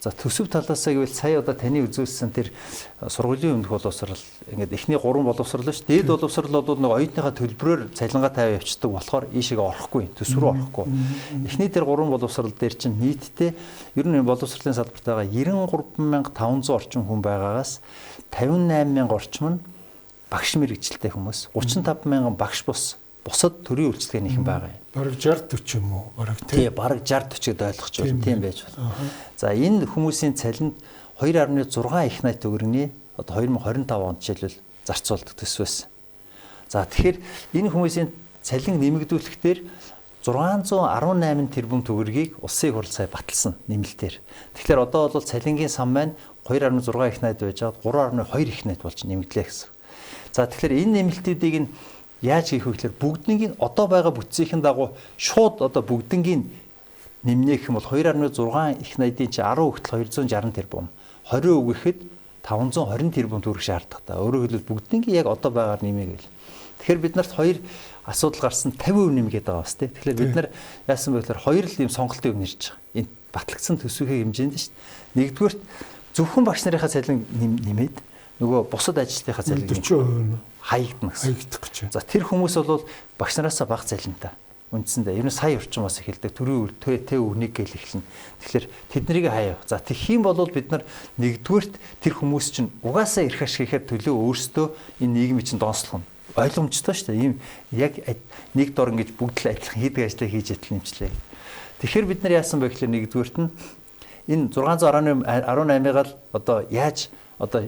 S2: За төсөв талаасаа гэвэл сая одоо таны үзүүлсэн тэр сургуулийн өмнөх боловсрал ингээд эхний 3 боловсрал шүү. Дээд боловсрал бол нэг оюутныхаа төлбөрөөр цалингаа тавиа явцдаг болохоор ийшээгээ орохгүй, төсөв рүү орохгүй. Эхний тэр 3 боловсрал дээр чинь нийтдээ ер нь боловсролын салбарт байгаа 93,500 орчим хүн байгаагаас 58,000 орчим нь багш мэрэгчлээ хүмүүс, 35,000 багш бус бусад төрийн үйлчилгээнийхэн байгаа юм.
S1: Бараг 60 40 юм уу? Бараг
S2: тий. Бараг 60 40 гэд ойлгож байна. Тийм байж байна. За энэ хүмүүсийн цалинд 2.6 их найт төгрөгийн одоо 2025 онд жишээлбэл зарцуулдаг төсвөөс. За тэгэхээр энэ хүмүүсийн цалин нэмэгдүүлэх дээр 618 тэрбум төгрөгийг улсын их хурл сая баталсан нэмэлтээр. Тэгэхээр одоо бол цалингийн сан маань 2.6 их найт байж байгаад 3.2 их найт болж нэмэгдлээ гэсэн. За тэгэхээр энэ нэмэлтүүдийг нь яаж хийх вэ гэхээр бүгднийг одоо байгаа бүтцийн дагуу шууд одоо бүгднгийн нэмнэ гэх юм бол 2.6 их найдын чи 10 хүртэл 260 тэрбум, 20% гэхэд 520 тэрбум төгрөг шаарддаг та. Өөрөөр хэлбэл бүгднийг яг одоо байгаагаар нэмээ гэвэл. Тэгэхээр бид нарт хоёр асуудал гарсан 50% нэмгээд байгаа бас тий. Тэгэхээр бид нар яасан бэ гэхээр хоёр л ийм сонголтын өмнө ирж байгаа. Энэ батлагдсан төсвийнхээ хэмжээнд шүү дээ. Нэгдүгээрт зөвхөн багш нарынхаа цалин нэмээд нөгөө бусад ажилтныхаа цалин
S1: 40% нь
S2: хаягдана гэсэн.
S1: Хаягдах гэж байна.
S2: За тэр хүмүүс бол багш нараасаа бага цалинтай. Үндсэндээ ер нь сая орчмоос эхэлдэг төрийн тэ үнийг гэл эхэлнэ. Тэгэхээр тэднийг хаяа. За тэгэх юм бол бид нар нэгдүгээрт тэр хүмүүс чинь угаасаа эрх ашиг хийхээр төлөө өөрсдөө энэ нийгмийн чинь донслох нь ойлгомжтой шүү дээ. Ийм яг нэг дор ингэж бүгд л адилхан хийдэг ажлаа хийж адил нэмчлээ. Тэгэхээр бид нар яасан бэ гэхээр нэгдүгээрт нь энэ 618-ыг л одоо яаж одоо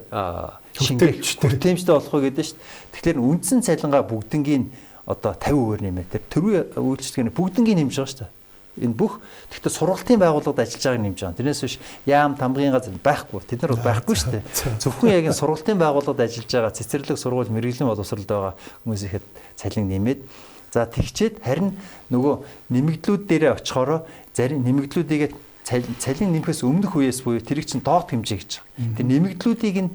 S2: шингэх хүртээмжтэй болох вэ гэдэг шүү дээ. Тэгэхээр үндсэн цалингаа бүгднгийн одоо 50% нэмээ. Тэр төрийн үйлчлэгээний бүгднгийн нэмж байгаа шүү дээ. Энэ бүх гэхдээ сургалтын байгууллагад ажиллаж байгааг нэмж байгаа. Тэрнээс биш яам тамгын газар байхгүй. Тэд нар байхгүй шүү дээ. Зөвхөн яг энэ сургалтын байгууллагад ажиллаж байгаа цэцэрлэг сургууль мэргэжлийн боловсролд байгаа хүмүүсийнхэд цалин нэмээд за тэгчээд харин нөгөө нэмэгдлүүд дээрээ очихороо зарим нэмэгдлүүдийгээ цалин нэмэхээс өмнөх үеэс буюу тэрийг чинь доод хэмжээ гэж байгаа. Тэр нэмэгдлүүдийг нь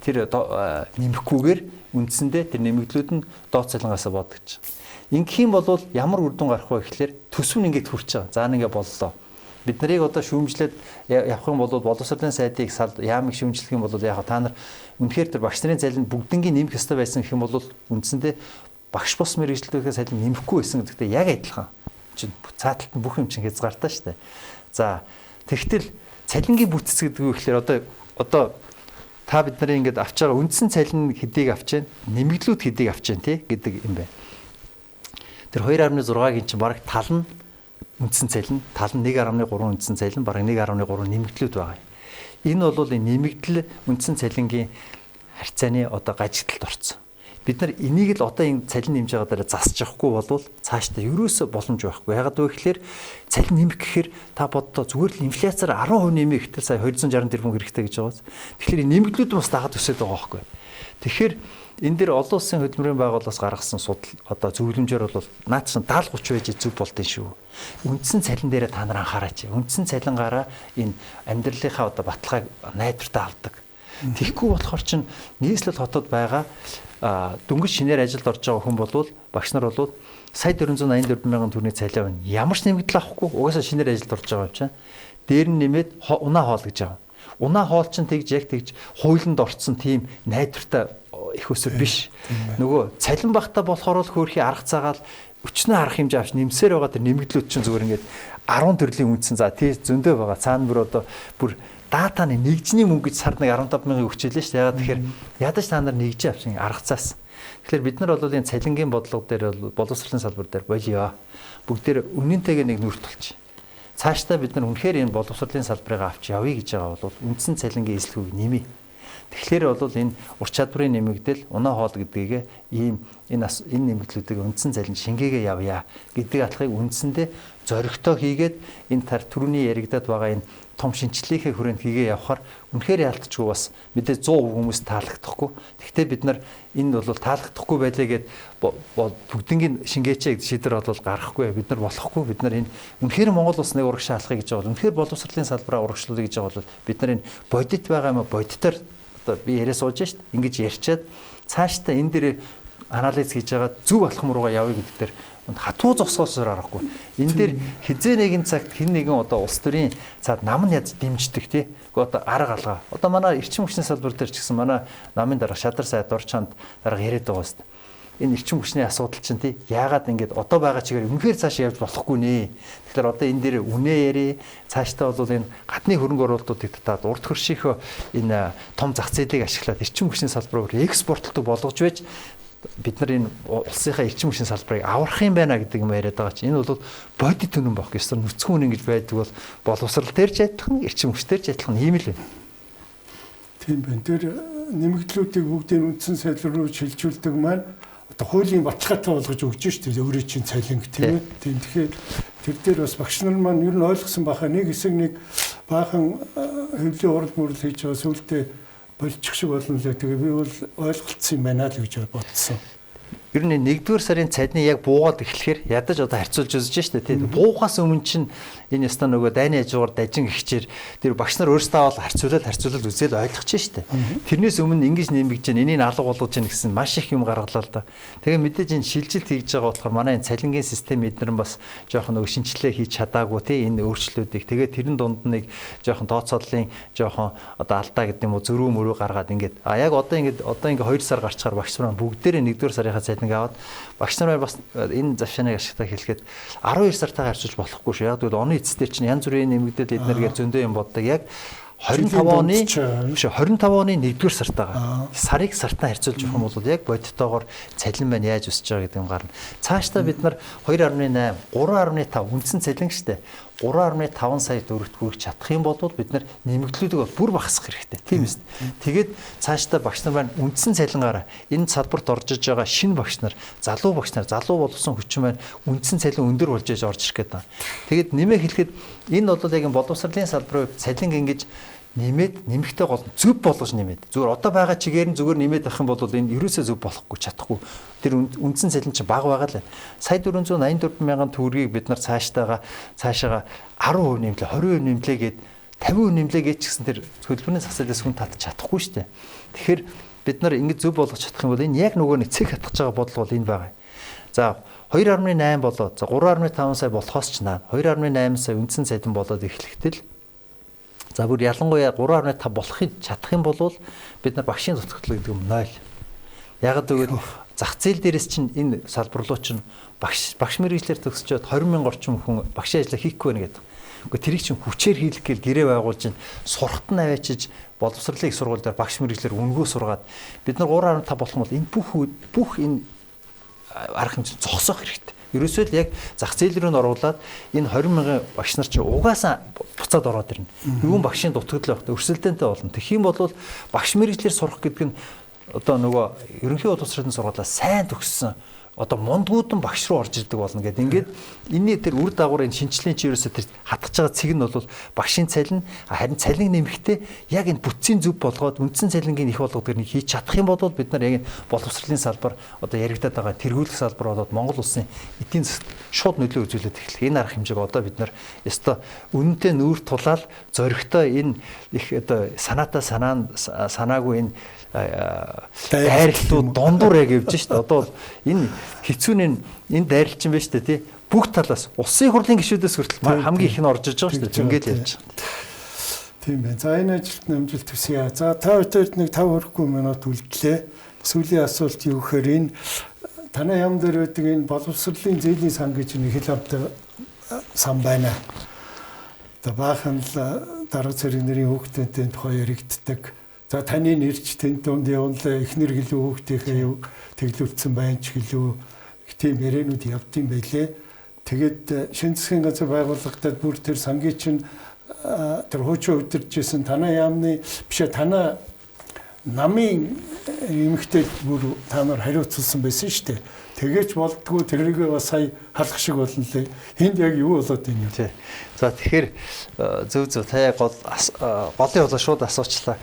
S2: тэр нэмэхгүйгээр үндсэндээ тэр нэмэгдлүүд нь доод цалингаасаа бодогч. Ингэх юм бол ямар үр дүн гарах вэ гэхлээр төсөв нь ингээд хүрч байгаа. За нэгэ боллоо. Бид нарыг одоо шүүмжлээд явах юм бол боловсролын сайдыг яамыг шүүмжлэх юм бол яг та нар үнэхээр тэр багш нарын цалин бүгднгийн нэмэх ёстой байсан гэх юм бол үндсэндээ багш бус мэргэжилтнүүдийн цалин нэмэхгүй байсан гэдэгтэй яг адилхан. Чинь цааталт нь бүх юм чинь хязгаартай шүү дээ. За тэгтэл цалингийн бүтц гэдэг үг гэхлээр одоо та бид нарын ингээд авч байгаа үндсэн цалин хэдийг авч जैन нэмэгдлүүд хэдийг авч जैन тий гэдэг юм байна. Тэр 2.6-гийн чинь бараг тал нь үндсэн цалин, тал нь 1.3 үндсэн цалин, бараг 1.3 нэмэгдлүүд байгаа юм. Энэ бол энэ нэмэгдэл үндсэн цалингийн харьцааны одоо гажигдалд орсон. Бид нар энийг л одоо энэ цалин нэмж байгаа дээр засч явахгүй болвол цаашдаа ерөөсөө боломж байхгүй. Яагаад вэ гэхээр цалин нэмэх гэхээр та боддоо зүгээр л инфляцаар 10% нэмэх гэтэл сая 260 тэрбум хэрэгтэй гэж байгаа. Тэгэхээр энэ нэмэгдлүүд бас дагаад өсөд байгаа байхгүй. Тэгэхээр энэ дээр олон улсын хөдөлмөрийн байгууллагаас гаргасан судал одоо зөвлөмжөөр бол наад чинь 70 30 байж зөв болдсон шүү. Үндсэн цалин дээрээ та нар анхаараач. Үндсэн цалингаараа энэ амьдралынхаа одоо баталгааг найдвартай авдаг. Тэгэхгүй болохоор чинь нийслэл хотод байгаа дөнгөж шинээр ажилд орж байгаа хүн болвол багш нар болвол сая 484 мянган төгрөгийн цалин авна. Ямар ч нэмэгдэл авахгүй угаасаа шинээр ажилд орж байгаа юм чинь. Дээр нь нэмээд унаа хоол гэж авна. Унаа хоол чинь тэгж яг тэгж хуулинд орцсон тийм найдвартай их өсөр биш. Нөгөө цалин багтаа болохоор л хөөрхий арга цагаал өчнөө арга хэмжээ авч нэмсээр байгаа тэр нэмэгдлүүд чинь зүгээр ингээд 10 төрлийн үндсэн за тий зөндөө байгаа. Цаана бүр одоо бүр датаны нэгжний мөнгө гэж сард нэг 15 мянган өгчээлээ шүү дээ. Яагаад тэгэхээр ядаж та нар нэгжээ авчин арга цаас. Тэгэхээр бид нар бол энэ цалингийн бодлого дээр бол боловсролын салбар дээр болио. Бүгдээр үнэнтэйгээ нэг нүрт болчих. Цаашдаа бид нар үнэхээр энэ боловсролын салбарыг авч явъя гэж байгаа бол үндсэн цалингийн эзлэхүйг нэмье. Тэгэхээр бол энэ ур чадварын нэмэгдэл, унаа хоол гэдгийг ийм энэ нэмэгдлүүдийг үндсэн цалин шингээгээ явъя гэдэг алхахыг үндсэндээ зоригтой хийгээд энэ тар түрүүний яригадад байгаа энэ том шинжилгээхээ хүрээнд хийгээ явахаар үнэхээр яалтчгүй бас мэдээ 100% хүмүүс таалагдахгүй. Гэхдээ бид нар энэ бол таалагдахгүй байлаа гэд бүгднгийн шингээчээ гэдэг шийдвэр бол гаргахгүй. Бид нар болохгүй. Бид нар энэ үнэхээр Монгол улс нэг урагшаа алхахыг гэж байгаа бол үнэхээр боловсролын салбараа урагшлуулъя гэж байгаа бол бид нар энэ бодит байгаа юм а бодитоор одоо би яриа сууж шít ингэж ярьчаад цаашдаа энэ дээр анализ хийж байгаа зөв алхам руугаа явъя гэдэг дээр Хатуу зогсоосоор аргагүй. Энэ дээр хизээ нэгэн цагт хэн нэгэн одоо улс төрийн цаад нам нь яаж дэмждэг тий. Гэхдээ одоо арга алгаа. Одоо манай эрчим хүчний салбар дээр ч гэсэн манай намын дарга Шадар сайд Дорчонд дарга яриад байгаа шүү дээ. Энэ эрчим хүчний асуудал чинь тий яагаад ингэж одоо байгаа чигээр үнэхээр цааш явж болохгүй нэ. Тэгэхээр одоо энэ дээр үнэ яри цаашдаа бол энэ гадны хөрөнгө оруулалтуудыг татаад урд хөршийнхөө энэ том зах зээлийг ашиглаад эрчим хүчний салбарыг экспортлдог болгож байж бид нар энэ улсынхаа эрчим хүчний салбарыг аврах юм байна гэдэг юм яриад байгаа чинь энэ бол бодит үнэн баг. Ёстой нүцгэн үнэн гэж байдаг бол боловсрал дээр ч адилхан, эрчим хүч дээр ч адилхан ийм л байна.
S1: Тийм байна. Тэр нэмэгдлүүдийг бүгдийг үндсэн салбар руу шилжүүлдэг маань одоо хуулийн баталгаатай болгож өгч шүү дээ. Өөрийн чинь цалинг тийм ээ. Тийм тэгэхээр тэр дээр бас багш нар маань ер нь ойлгосон баха. Нэг хэсэг нэг баахан хэвлийн урал мөрөл хийж байгаа сүултээ болчих шиг болно лээ. Тэгээ би бол ойлголцсон юм байна л гэж бодсон.
S2: Ер нь 1-р сарын цадны яг буугаад эхлэхээр ядаж одоо харьцуулж үзэж штэ тий. Буухаас өмнө чинь энэ ястаа нөгөө дайны хажуугаар дажин гихчээр тэр багш нар өөрсдөө бол харьцуулаад үзэл ойлгож штэ. Тэрнээс өмнө ингэж нэмэгдэж чинь энийг алга болгож чинь гэсэн маш их юм гаргалаа л да. Тэгээ мэдээж энэ шилжилт хийж байгаа болохоор манай энэ цалингийн систем эднэр нь бас жоохон нөгөө шинжилгээ хийж чадаагүй тий энэ өөрчлөлтүүдийг. Тэгээ тэрэн дунд нэг жоохон тооцооллын жоохон одоо алдаа гэдэг юм уу зөрүү мөрүү гаргаад ингээд а яг одоо ингээд 2 сар гарчгаар багш нар бүгдээрээ 1-р сарынхаа цалинг аваад багш нар бас энэ завшааныг ашиглах хэлэхэд 12 сартайгаа харьцуулж болохгүй шүү. Яг гэвэл оны эцэстээр чинь янз бүрийн нэмэгдэл эднэргээр зөндөө юм боддог. Яг 25 оны биш 25 оны 1-р сартайгаа сарыг сартаа харьцуулж явах юм бол яг бодитоогоор цалин маань яаж өсөж байгаа гэдэг юм гарна. Цаашдаа бид нар 2.8, 3.5 үндсэн цалин штэ. 3.5 сая төгрөгт хүрэх чадах юм бол бид нар нэмэгдлүүдийг бол бүр багасгах хэрэгтэй. Тийм үст. Тэгээд цаашдаа багш нар маань үндсэн цалингаараа энэ салбарт орж иж байгаа шинэ багш нар, залуу багш нар, залуу боловсон хүчин маань үндсэн цалин өндөр болж иж орж ирэх гэдэг. Тэгээд нэмээ хэлэхэд энэ бол яг боловсролын салбарын хувьд цалин ингэж нэмээд нэмэхтэй гол нь зөв болгож нэмээд. Зүгээр одоо байгаа чигээр нь зүгээр нэмээд авах юм бол энэ ерөөсөө зөв болохгүй чадахгүй. Тэр үндсэн цалин чинь бага байгаа л байна. Сая 484 мянган төгрөгийг бид нар цаашдаа цаашаага 10% нэмлээ, 20% нэмлээ гээд 50% нэмлээ гэж ч гэсэн тэр төлбөрийн зах зээлээс хүн татчих чадахгүй шүү дээ. Тэгэхээр бид нар ингэж зөв болгож чадах юм бол энэ яг нөгөө нэг цэг хатгаж байгаа бодлого бол энэ байгаа. За 2.8 болоод за 3.5 сая болохоос ч наа 2.8 сая үндсэн цалин болоод эхлэхдээ л за бүр ялангуяа 3.5 болохыг чадах юм бол бид нар багшийн дутагдал гэдэг юм 0. Яг гэвэл зах зээл дээрээс чинь энэ салбар руу чинь багш мэргэжлэр төгсчөөд 20 мянган орчим хүн багшийн ажлаа хийхгүй байна гэдэг. Үгүй тэрийг чинь хүчээр хийлэх гээл гэрээ байгуулж чинь сурахт нь аваачиж боловсролын их сургууль дээр багш мэргэжлэр үнэгүй сургаад бид нар 3.5 болох юм бол энэ бүх энэ арга хэмжээ зогсоох хэрэгтэй. Ерөөсөө л яг зах зээл рүү н оруулаад энэ 20 мянган багш нар чинь угаасаа буцаад ороод ирнэ. Юун багшийн дутагдал байх вэ? Өрсөлдөөнтэй болно. Тэгэх юм бол багш мэргэжлэр сурах гэдэг нь одоо нөгөө ерөнхий боловсролын сургуулиас сайн төгссөн одоо мундгуудан багш руу орж ирдэг болно гэдэг. Ингээд энэний тэр үр дагавар энэ шинжлэлийн чи ерөөсөө тэр хатгаж байгаа цэг нь бол багшийн цалин, харин цалин нэмэхдээ яг энэ бүтцийн зөв болгоод үндсэн цалингийн их болгодог нэг хийж чадах юм бол бид нар яг энэ боловсролын салбар одоо яригадаад байгаа тэргүүлэх салбар болоод Монгол улсын эдийн засгт шууд нөлөө үзүүлээд эхлэх. Энэ арга хэмжээг одоо бид нар ёстой үнэнтэй нүүр тулаал зоригтой энэ их одоо санаатай санаагүй энэ дайралтууд дундуур яг явж шít. Одоо бол энэ хэцүүний энэ дайралч юм байна шүү дээ тий. Бүх талаас улсын хурлын гишүүдээс хүртэл хамгийн их нь орж иж байгаа шүү дээ. Ингээд ярьж байгаа.
S1: Тийм байна. За энэ ажилд амжилт хүсье. За та хоёрт нэг 5 хүрэхгүй минут үлдлээ. Сүүлийн асуулт юу гэхээр энэ танай яам дээр байдаг энэ боловсролын зээлийн сан гэж нэг хэл амтай сан байна. Одоо баахан л дарга зэрэг нэрийн хүүхдүүдийн тухай яригддаг. За таны нэрч тэнд дунд явналаа эхнэр гэлүү хүүхдийнхээ юу тэглүүлсэн байна ч гэлүү тийм яриануд явдсан байлээ. Тэгээд шинэ засгийн газар байгуулагдаад бүр тэр сангийн чинь тэр хуучин удирдах танай яамны бишээ танай намын эмэгтэй бүр та нар хариуцсан байсан шүү дээ. Тэгээч болдгоо тэрийгээ бас сая халах шиг болно лээ. Энд яг юу болоод байна юм?
S2: За тэгэхээр зөв та яг голын болоо шууд асуучлаа.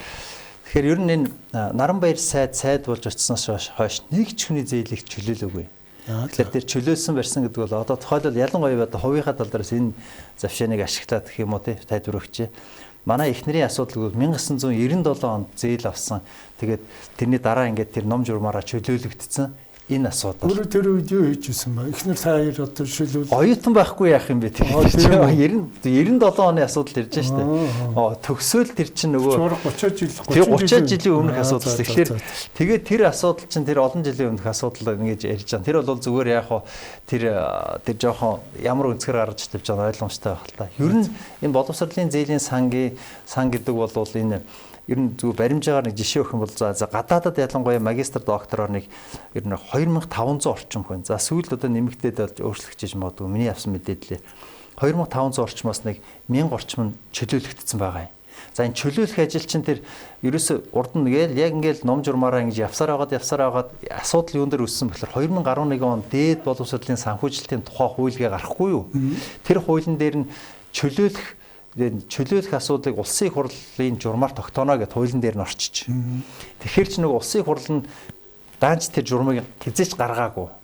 S2: Тэгэхээр ер нь энэ Наранбаяр сайд болж очсноос хойш нэг ч хүний зээлийг чөлөөлөөгүй. Тэгэхээр тэр чөлөөлсөн барьсан гэдэг бол одоо тухайлбал ялангуяа одоо хувийнхаа тал дээрээс энэ завшааныг ашиглаад гэх юм уу тий тайлбар өгчээ. Манай эхнэрийн асуудал бол 1997 онд зээл авсан. Тэгээд тэрний дараа ингээд тэр ном журмаараа чөлөөлөгдсөн. Энэ асуудал.
S1: Өөрөө тэр үед юу хийж исэн бэ? Эхнэр та хоёр одоо жишээлбэл
S2: оюутан байхгүй яах юм бэ? Тэр 97 оны асуудал ирж штэ. Төгсөөл тэр чинь нөгөө
S1: 30
S2: 30 жилийн өмнөх асуудал. Тэгэхээр тэгээд тэр асуудал чинь тэр олон жилийн өмнөх асуудал ингэж ярьж байгаа. Тэр бол зүгээр яг хуу тэр жоохон ямар өнцгөр гаргаж тавьж байгаа ойлгомжтой байх л та. Ер нь энэ боловсролын зээлийн сангийн сан гэдэг бол энэ ер нь зүгээр баримжаагаар нэг жишээ өгөх юм бол за гадаадад ялангуяа магистр доктороор нэг ер нь 2500 орчим хүн. За сүүлд одоо нэмэгдээд болж өөрчлөгдөж магадгүй миний авсан мэдээлэлээр 2500 орчмоос нэг 1000 орчим нь чөлөөлөгдсөн байгаа юм. За энэ чөлөөлөх ажил чинь тэр ерөөсө урд нь гээл яг ингээл ном журмаараа ингэж явсаар байгаад асуудал юун дээр өссөн бэхлээр 2011 он дээд боловсролын санхүүжилтийн тухай хуульгээ гарахгүй юу? Тэр хуулийн дээр нь чөлөөлөх асуудлыг улсын их хурлын журмаар тогтооно гэд хуулийн дээр нь орчиж. Тэгэхээр ч нэг улсын их хурл нь даанч тэр журмыг хизээч гаргаагүй.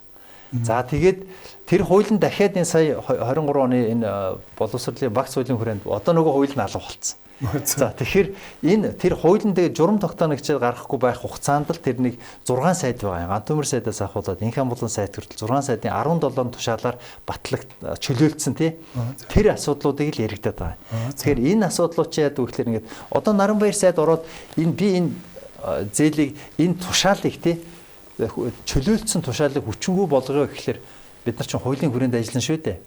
S2: За тэгээд тэр хууль нь дахиад энэ сая 23 оны энэ боловсролын багц хуулийн хүрээнд одоо нөгөө хууль нь алга болцсон. За тэгэхээр энэ тэр хуулийн дээр журам тогтооно гэж гаргахгүй байх хугацаанд л тэр нэг 6 сайд байгаа юм. Гант төмөр сайдаас ахуулаад Инх амбулан сайд хүртэл 6 сайдын 17 тушаалаар батлаг чөлөөлдсөн тий. Тэр асуудлуудыг л яригадаад байгаа. Тэгэхээр энэ асуудлууд чи яадаг вэ гэхээр ингээд одоо Наранбаяр сайд ороод энэ би энэ зээлийг энэ тушаалыг тий чөлөөлдсөн тушаалыг хүчингү болгоё гэхлээр бид нар чинь хуулийн хүрээнд ажиллана шүү дээ.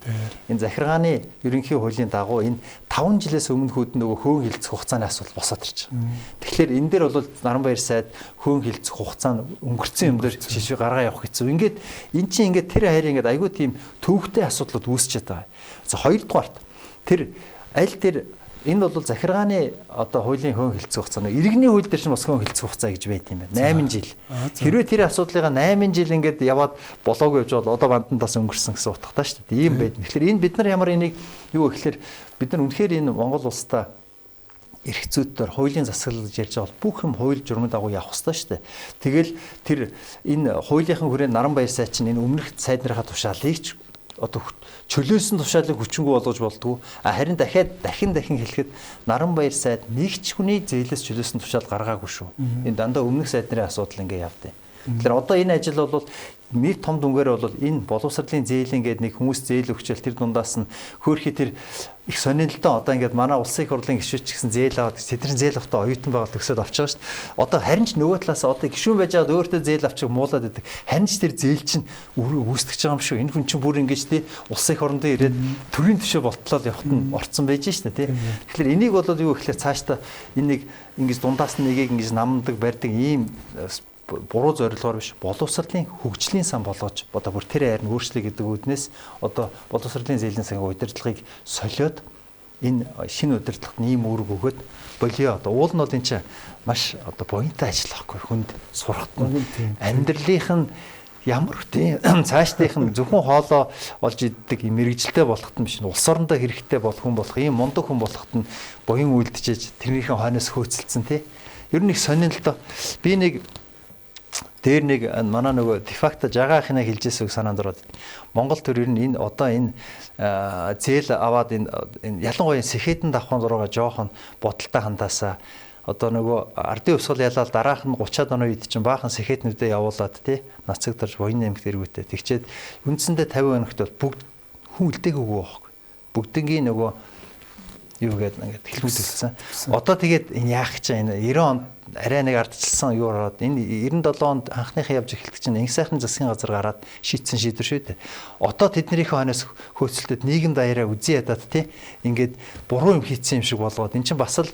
S2: Энэ захиргааны ерөнхий хуулийн дагуу энэ 5 жилээс өмнөхүүд нөгөө хөөн хилцэх хугацааны асуудал босоод ирж байгаа. Тэгэхээр энэ дээр бол Наранбаяр сайд хөөн хилцэх хугацаа нь өнгөрцөн юм дээр шишээ гаргаа явах хэцүү. Ингээд эн чинь ингээд тэр хайр ингээд айгүй тийм төвөгтэй асуудлууд үүсчихэд байгаа. За хоёрдугаарт тэр аль тэр энэ бол захиргааны одоо хуулийн хөөн хилцэх хугацаа. Иргэний хууль дээр чинь бас хөөн хилцэх хугацаа гэж байт юм байна. 8 жил. Хэрвээ тэр асуудлыгаа 8 жил ингээд яваад болоогүй явж бол одоо банданд бас өнгөрсөн гэсэн утгатай шүү дээ. Ийм байд. Тэгэхээр энэ бид нар ямар энийг юу гэхээр бид нар үнэхээр энэ Монгол улстай эрх зүйдээр хуулийн засаглал гэж ярьж байгаа бол бүх юм хууль журмын дагуу явах ёстой шүү дээ. Тэгэл тэр энэ хуулийнхын хүрээнд Наранбаяр сайд чинь энэ өмнөх сайд нарынхаа тушаалыг ч одоо чөлөөлсөн тушаалыг хүчингү болгож болдгоо. Харин дахиад дахин хэлэхэд Наранбаяр сайд нэг ч хүний зээлээс чөлөөлсөн тушаал гаргаагүй шүү. Энэ дандаа өмнөх сайд нарын асуудал ингээ явдیں۔ Тэгэхээр одоо энэ ажил бол нэг том дүнгээр бол энэ боловсролын зээлийн гээд нэг хүмүүс зээл өгчөөл тэр дундаас нь хөөрхий тэр их сонирхолтой одоо ингээд манай улсын их хурлын гишүүд ч гэсэн зээл аваад тэдний зээл авахтаа оюутан байгаа төгсөөд авч байгаа шүү дээ. Одоо харин ч нөгөө талаас одоо гишүүн байж байгаад өөртөө зээл авчих муулаад байдаг. Харин ч тэр зээл чинь үүсгэж байгаа юм шүү. Энэ хүн чинь бүр ингэж тий улсын их орондоо ирээд төрийн төшөө болтлол явахт нь орцсон байж шүү дээ тий. Тэгэхээр энийг бол юу гэхээр цаашдаа энэ нэг ингэж дундаас нь нэгийг ингэж намдаг барьдаг ийм буруу зорилгоор биш боловсролын хөгжлийн сан болгож одоо бүр тэр айр нь өөрчлөе гэдэг үүднээс одоо боловсролын зээлийн сангийн удирдлагыг солиод энэ шинэ удирдлагт ийм үүрэг өгөөд болио. Одоо уул нь бол энэ чинь маш одоо буянтай ажил байхгүй хүнд сурахт нь амьдралынх нь ямар тийм цаашдынх нь зөвхөн хоолоо олж иддэг юм мэрэгжилтэй болохт нь биш улс орондоо хэрэгтэй болох хүн болох ийм мундаг хүн болохт нь буян үлдчихэж тэрнийхэн хойноос хөөцөлдсөн тий. Ер нь их сонирхолтой. Би нэг дээр нэг манай нөгөө дефакто жагаа ахина хэлжсэн үг санаанд ороод. Монгол төр ер нь энэ одоо энэ зээл аваад энэ ялангуяа сэхэдэн давхын зургаа жоохон бодолтой хандаасаа одоо нөгөө ардын өвсгөл ялаал дараах нь 30-аад оны үед чинь баахан сэхэтнүүдээ явуулаад тий нацагдарч буян нэмэгт эргүүтэй. Тэгчээд үндсэндээ 50 хоногт бол бүгд хүн үлдээгүйг байхгүй. Бүгднгийн нөгөө юу гэдэг ингээд хэлбэлцсэн. Одоо тэгээд энэ яах гэж энэ 90 онд арай нэг ардчилсан юу ороод энэ 97 онд анхныхаа явж эхэлдэг чинь инх сайхан засгийн газар гараад шийдсэн шийдвэр шүү дээ. Одоо тэднийхээ хойноос хөөцөлтөд нийгэм даяараа үзий ядаад тий ингээд буруу юм хийцэн юм шиг болгоод эн чинь бас л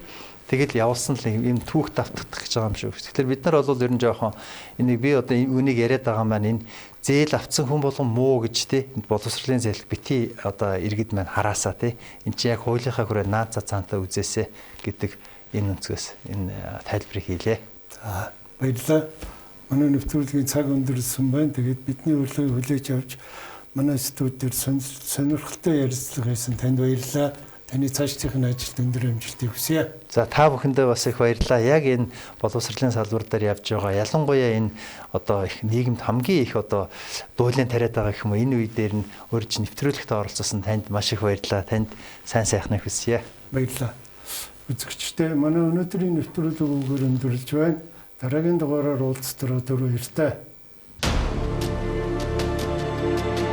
S2: тэгэл явуулсан л юм түүх давтагдах гэж байгаа юм шиг. Тэгэхээр бид нар бол ер нь жоохон энийг би одоо үнийг яриад байгаа маань энэ зээл авцсан хүн болгон муу гэж тий боловсролын зээл бити одоо иргэд маань хараасаа тий эн чинь яг хуулийнхаа хүрээ наад цаантай үзээсэ гэдэг энэ өнцгөөс энэ тайлбарыг хийлээ.
S1: За баярлалаа. Манай нэвтрүүлгийн цаг өндөрлсөн байна. Тэгээд бидний урилгыг хүлээж авч манай студ дээр сонирхолтой ярилцлага хийсэн танд баярлалаа. Таны цаашдын ажилд өндөр амжилтыг хүсье.
S2: За та бүхэндээ бас их баярлалаа. Яг энэ боловсролын салбар дээр явж байгаа ялангуяа энэ одоо их нийгэмд хамгийн их одоо дуулын тариад байгаа гэх юм уу энэ үе дээр нь урьж нэвтрүүлэгтээ оролцсон танд маш их баярлалаа. Танд сайн сайхныг хүсье.
S1: Баярлалаа. Үзэгчдээ манай өнөөдрийн нэвтрүүлэг үүгээр өндөрлж байна. Дараагийн дугаараар уулзтараа түр баяртай. баярлалаа.